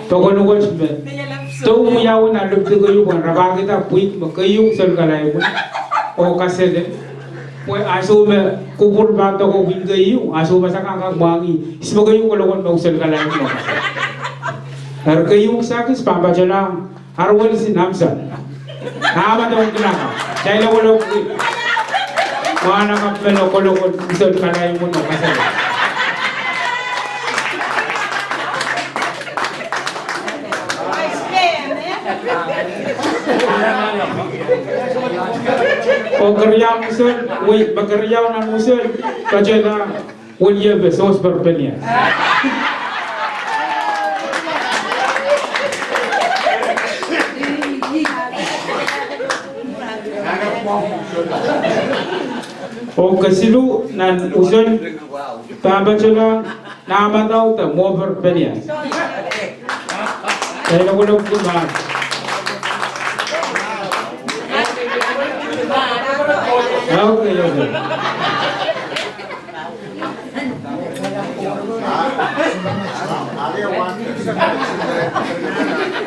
pokon wet me tou wiawi nan lipdi keieu pwehn rapahkihda pwihk me keieu usolkalaimwin oh kasele. Pwe ansou me kupwur pahn doko pwihk keieu, ansou me se kak mwahngih, ihs me keieu kolokol me usolkalaimwin oh kasele. Eri keieu kisakis pahn patohlahng Arwelsi Namson. Ahmad Ongkinaka. Kitail lokolok. Mwahnakapw me lokolok, usolkalaimwin oh kasele. Oh keriau usul, wei, me keriau nan usul, patohlahng William Sosper Penias. Oh kesiluh nan usul, pahn patohlahng Nahmadau de Moper Penias. Kitail lokolok kumar. Okay, okay.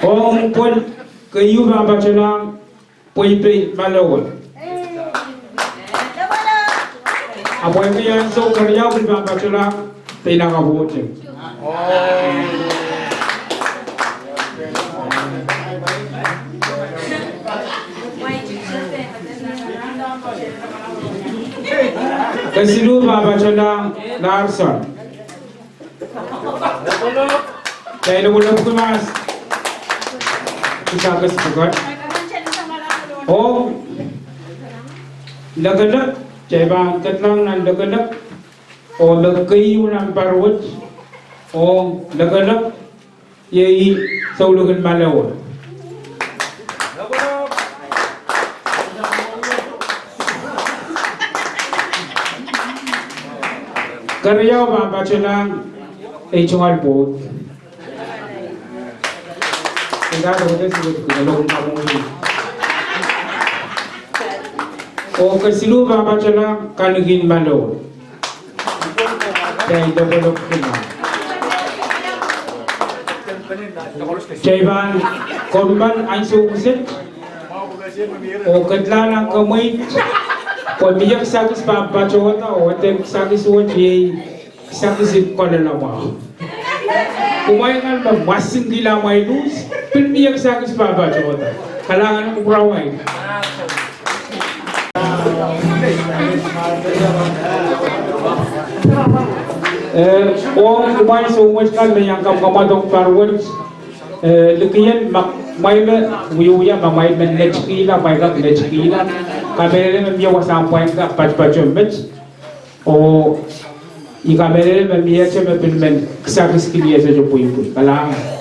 Ong pwel keieu pahn patohlahng Pweipei Malowe. Ahpw pwe ansou keriau pil pahn patohlahng Peinakapwohte. Kesiluh pahn patohlahng Larson. Kitail lokolok kumar. Kisakis pwukat. Oh lekelek, kitail pahn kedlahng nan lekelek. Oh me keieu nan pahr wet. Oh lekelek, iei Soulikin Malowe. Keriau pahn patohlahng ei tungoal pwoud. Oh kesiluh pahn patohlahng Kanikin Malowe. Kitail lokolok kumar. Kitail pahn kommoal ansou kiset. Oh kedlahng nan kemweit. Pwe mie kisakis pahn patohda, oh eden kisakis wet iei kisakis en kolala mwahu. Kumwail kan me mwasingkihla amwail uhs, pil mie kisakis pahn patohda. Kalahngan kupwuramwail. Eh, ong kumwail soumwet kan me iang kamwakamwadong pahr wet, eh, likien ma kumwail me wiewia ma kumwail men netikihla, kumwail kak netikihla. Kamehlele me mie wasahn pwain ka patopato met. Oh I kamehlele me miehte me pil men kisakis kiliehte pwipwi. Kalahngan.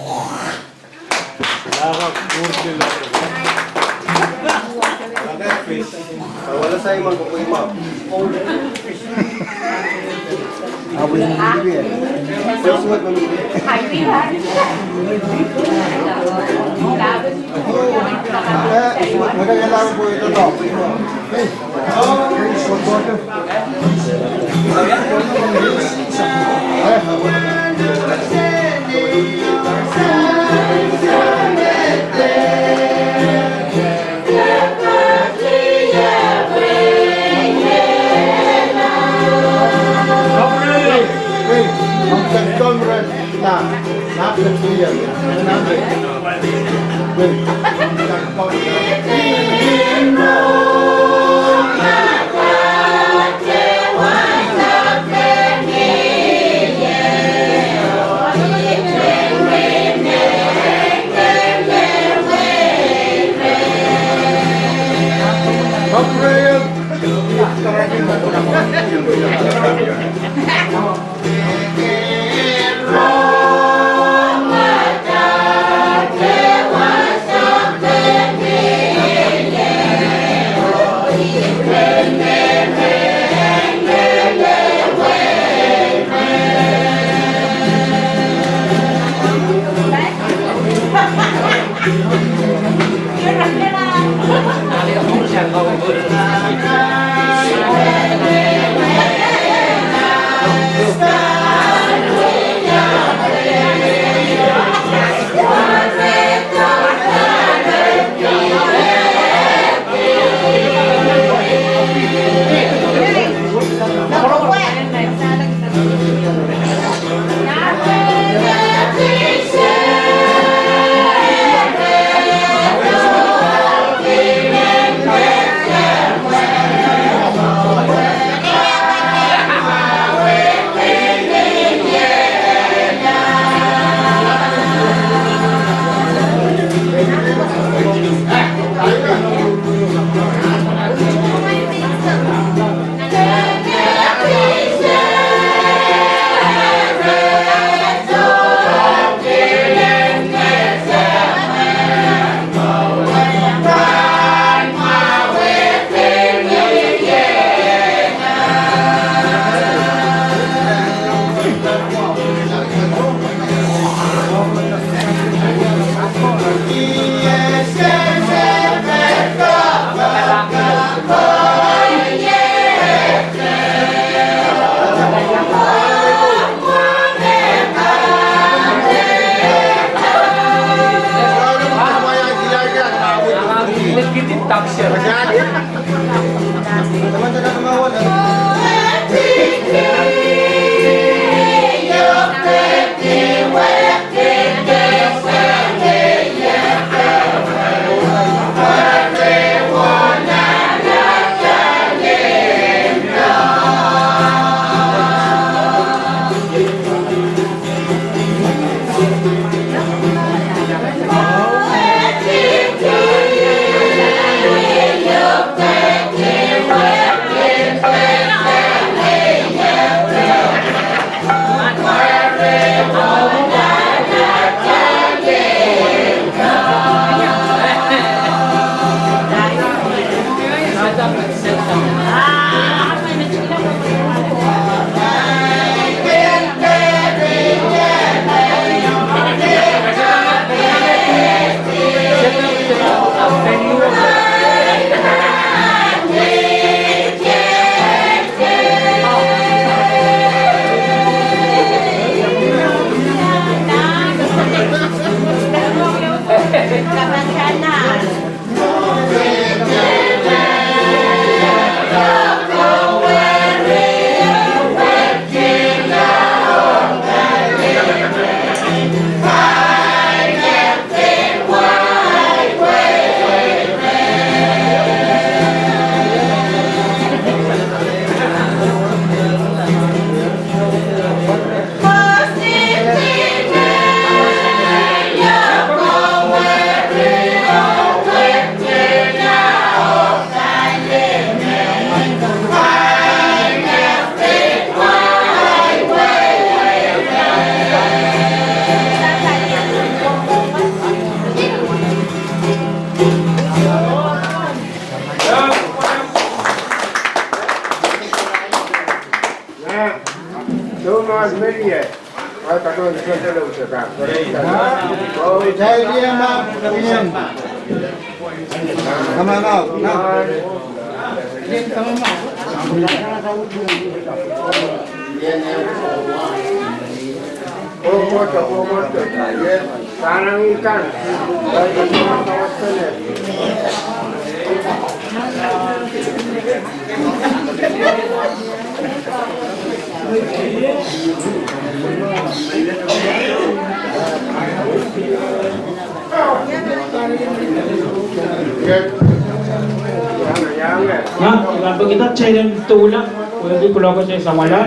Nah, nah, pekihda kitail en doula, wehwehki kuloak kitail samwala.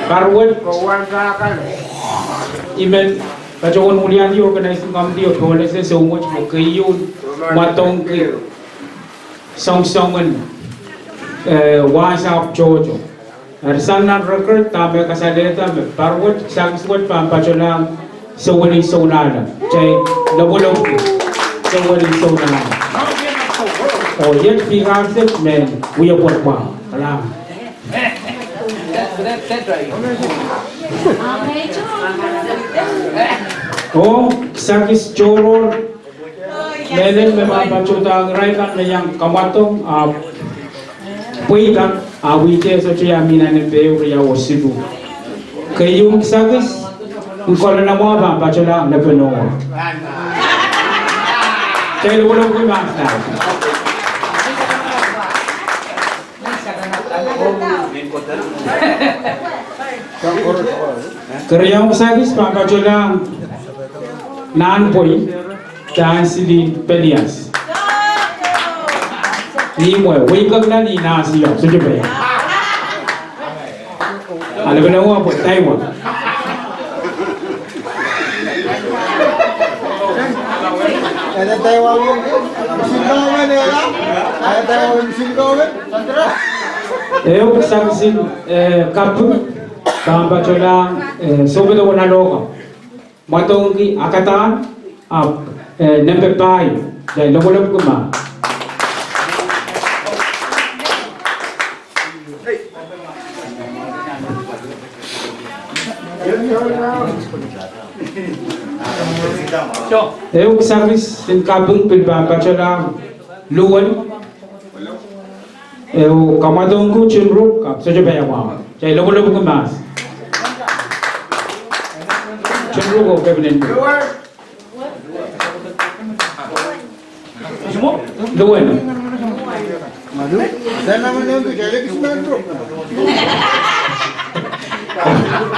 Paruwet, I men patohwan wiliandi organizing committee oh pohnese soumwet me keieun mwadongki soangsoangen, eh, wahsapw tohto. Eri sang nan record dahme kasalehda me paruwet, kisakis wet pahn patohlahng Sewelin Sounala. Kitail lopwolopwki Sewelin Sounala. Oh iet pihkarsek me wia pwehpwa. Kalahngan. Oh kisakis tohrohr, mehlel me pahn patohdohng irail kan me iang kamwadong, ah, pweida, ah, wihte sohte ia mihmi nan en peh riau oh siluh. Keieun kisakis, en kolahng mwahu pahn patohlahng Lepenoa. Kitail lopwolopwki mahs. Keriau kisakis pahn patohlahng Nahnpwei, Tansili Pelias. Ni mwe, wei kak nan ni nahsi ong, sohte pei. Ale pene wa pwe Taiwan. Ehu kisakisin, eh, kaping, pahn patohlahng, eh, Sohpedo Naloka. Mwadongki Akadahn, ahpw, eh, nempe pahieu, kitail lopwolopwki mahs. Ehu kisakisin kaping pil pahn patohlahng Luwen. Ehu kamwadongki Utunruk, ahpw sohte pei mwahu. Kitail lopwolopwki mahs. Utunruk oh kepinen Luwen.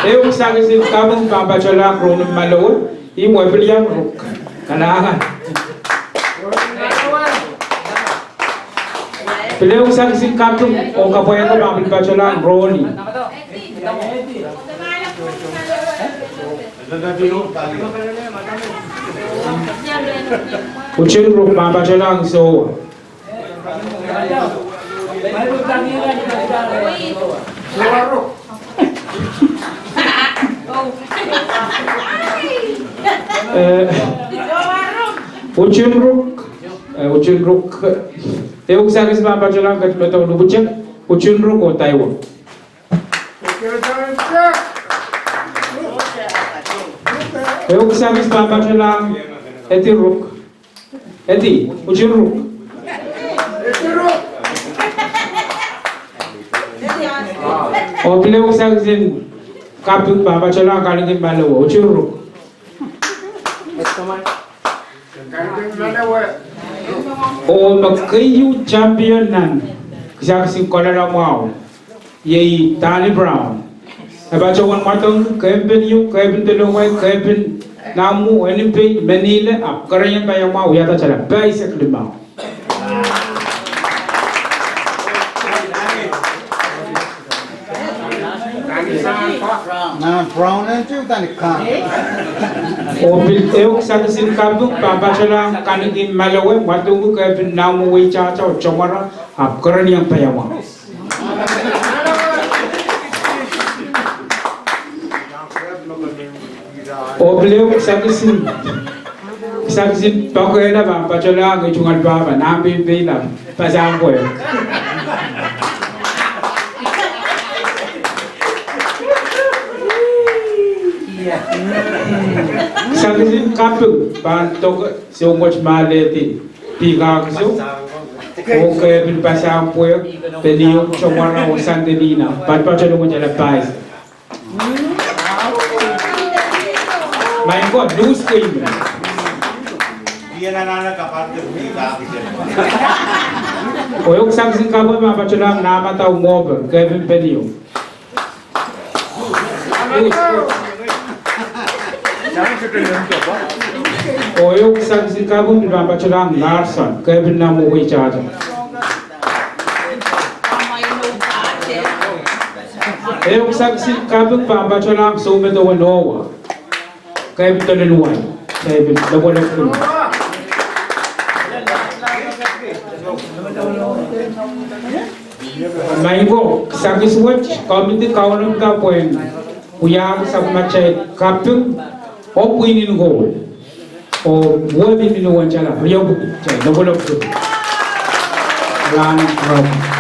Ehu kisakisin kaping pahn patohlahng Rohni Malowe, ih mwe pil iang Ruk. Kalahngan. Pil ehu kisakisin kaping oh kapwaiada pahn pil patohlahng Rohni. Utunruk pahn patohlahng Soh. Eh, Utunruk, eh, Utunruk, ehu kisakis pahn patohlahng Ketimedoun Lupwutek, Utunruk oh Taiwan. Ehu kisakis pahn patohlahng Ediruk. Edi, Utunruk. Oh pil ehu kisakisin kaping pahn patohlahng Kanikin Malowe, Utunruk. Oh me keieu champion nan kisakisin kolahng mwahu, iei Dali Brown. E patohwan mwadongki kempen ieu, kempen Dolomwai, kempen Namu, Enipei, Menile, ahpw kerenieng pei mwahu, wiahda tala pahisek limau. Nan Brown en tu tani kan. Oh pil ehu kisakisin kaping pahn patohlahng Kanikin Malowe, mwadongki kempen Namu, Weitahta oh Tomara, ahpw kerenieng pei mwahu. Oh pil ehu kisakisin, kisakisin poakehla pahn patohlahng ei tungoal pahpa, Nahmpeimpeila, Pasang Pwehk. Kisin kaping pahn doke soumwet me alehdi pihkakso oh kepin pasang pwehk, peliong, tomwara oh sante nina pahn patohwan tala pais. Maing ko, lus keimel. Oh ehu kisakis en kaping pahn patohlahng Nahmadaw Ngohpe, kepin peliong. Oh ehu kisakis en kaping pil pahn patohlahng Larson, kepin Namoh Weitahta. Ehu kisakis en kaping pahn patohlahng Soumedewe Noah, kepin Dolel Wai, kepin Lopwolopwol. Maing ko, kisakis wet, komidi kaunopada pwehn wiahki sapwellimatail kaping oh pwihn en koul. Oh wehwehki ni wen tala, riau, tala, Lopwolopwol. Lana, ah.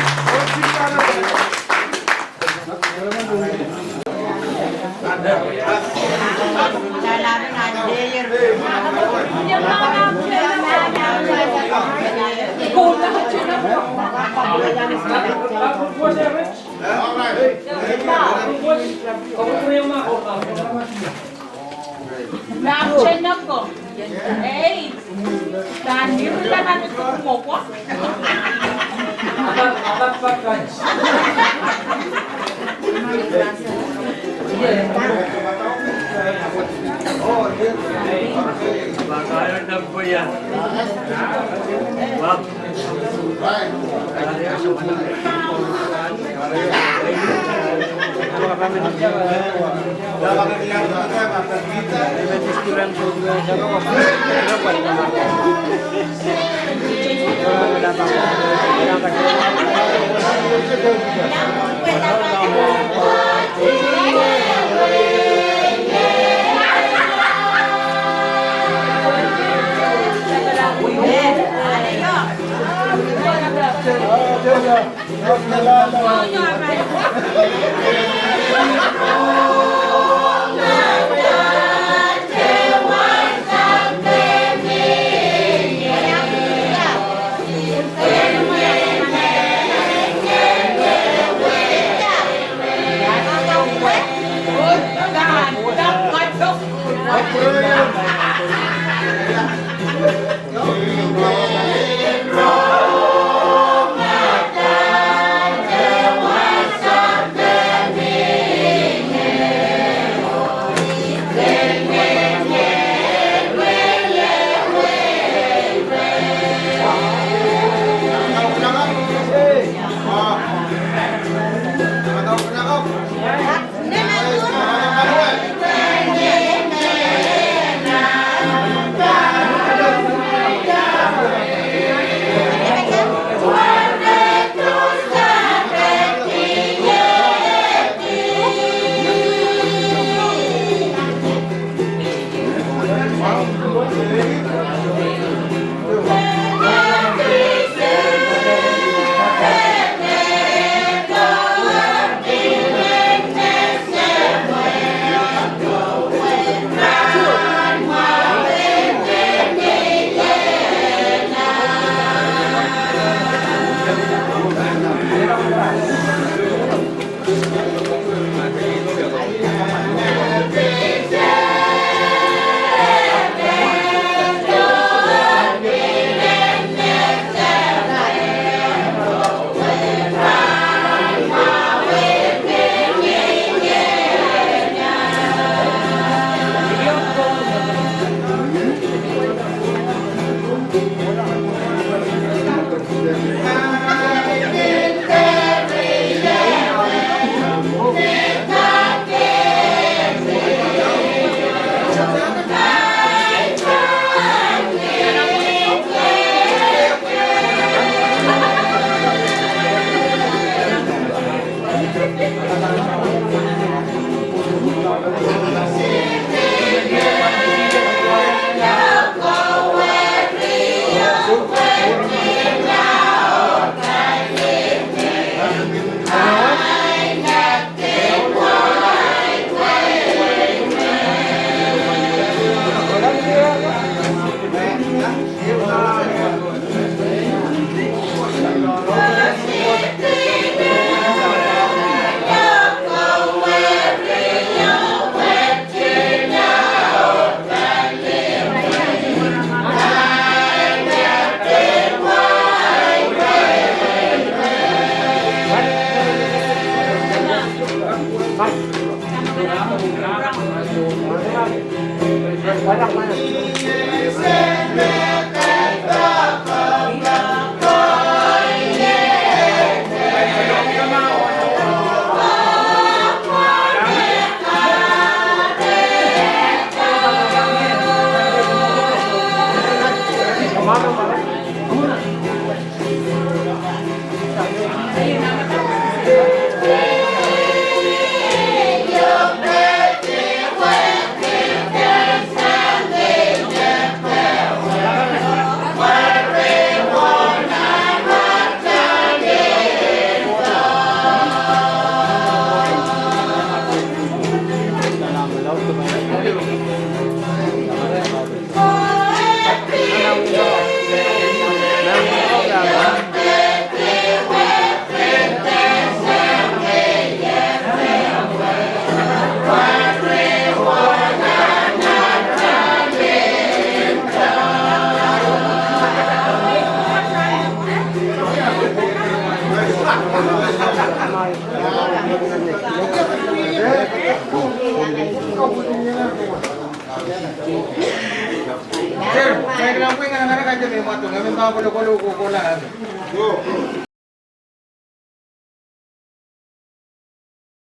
Seri, baikala, pwe nganangan kan te me mwadong, e me pahn kolokol oh kohkohla.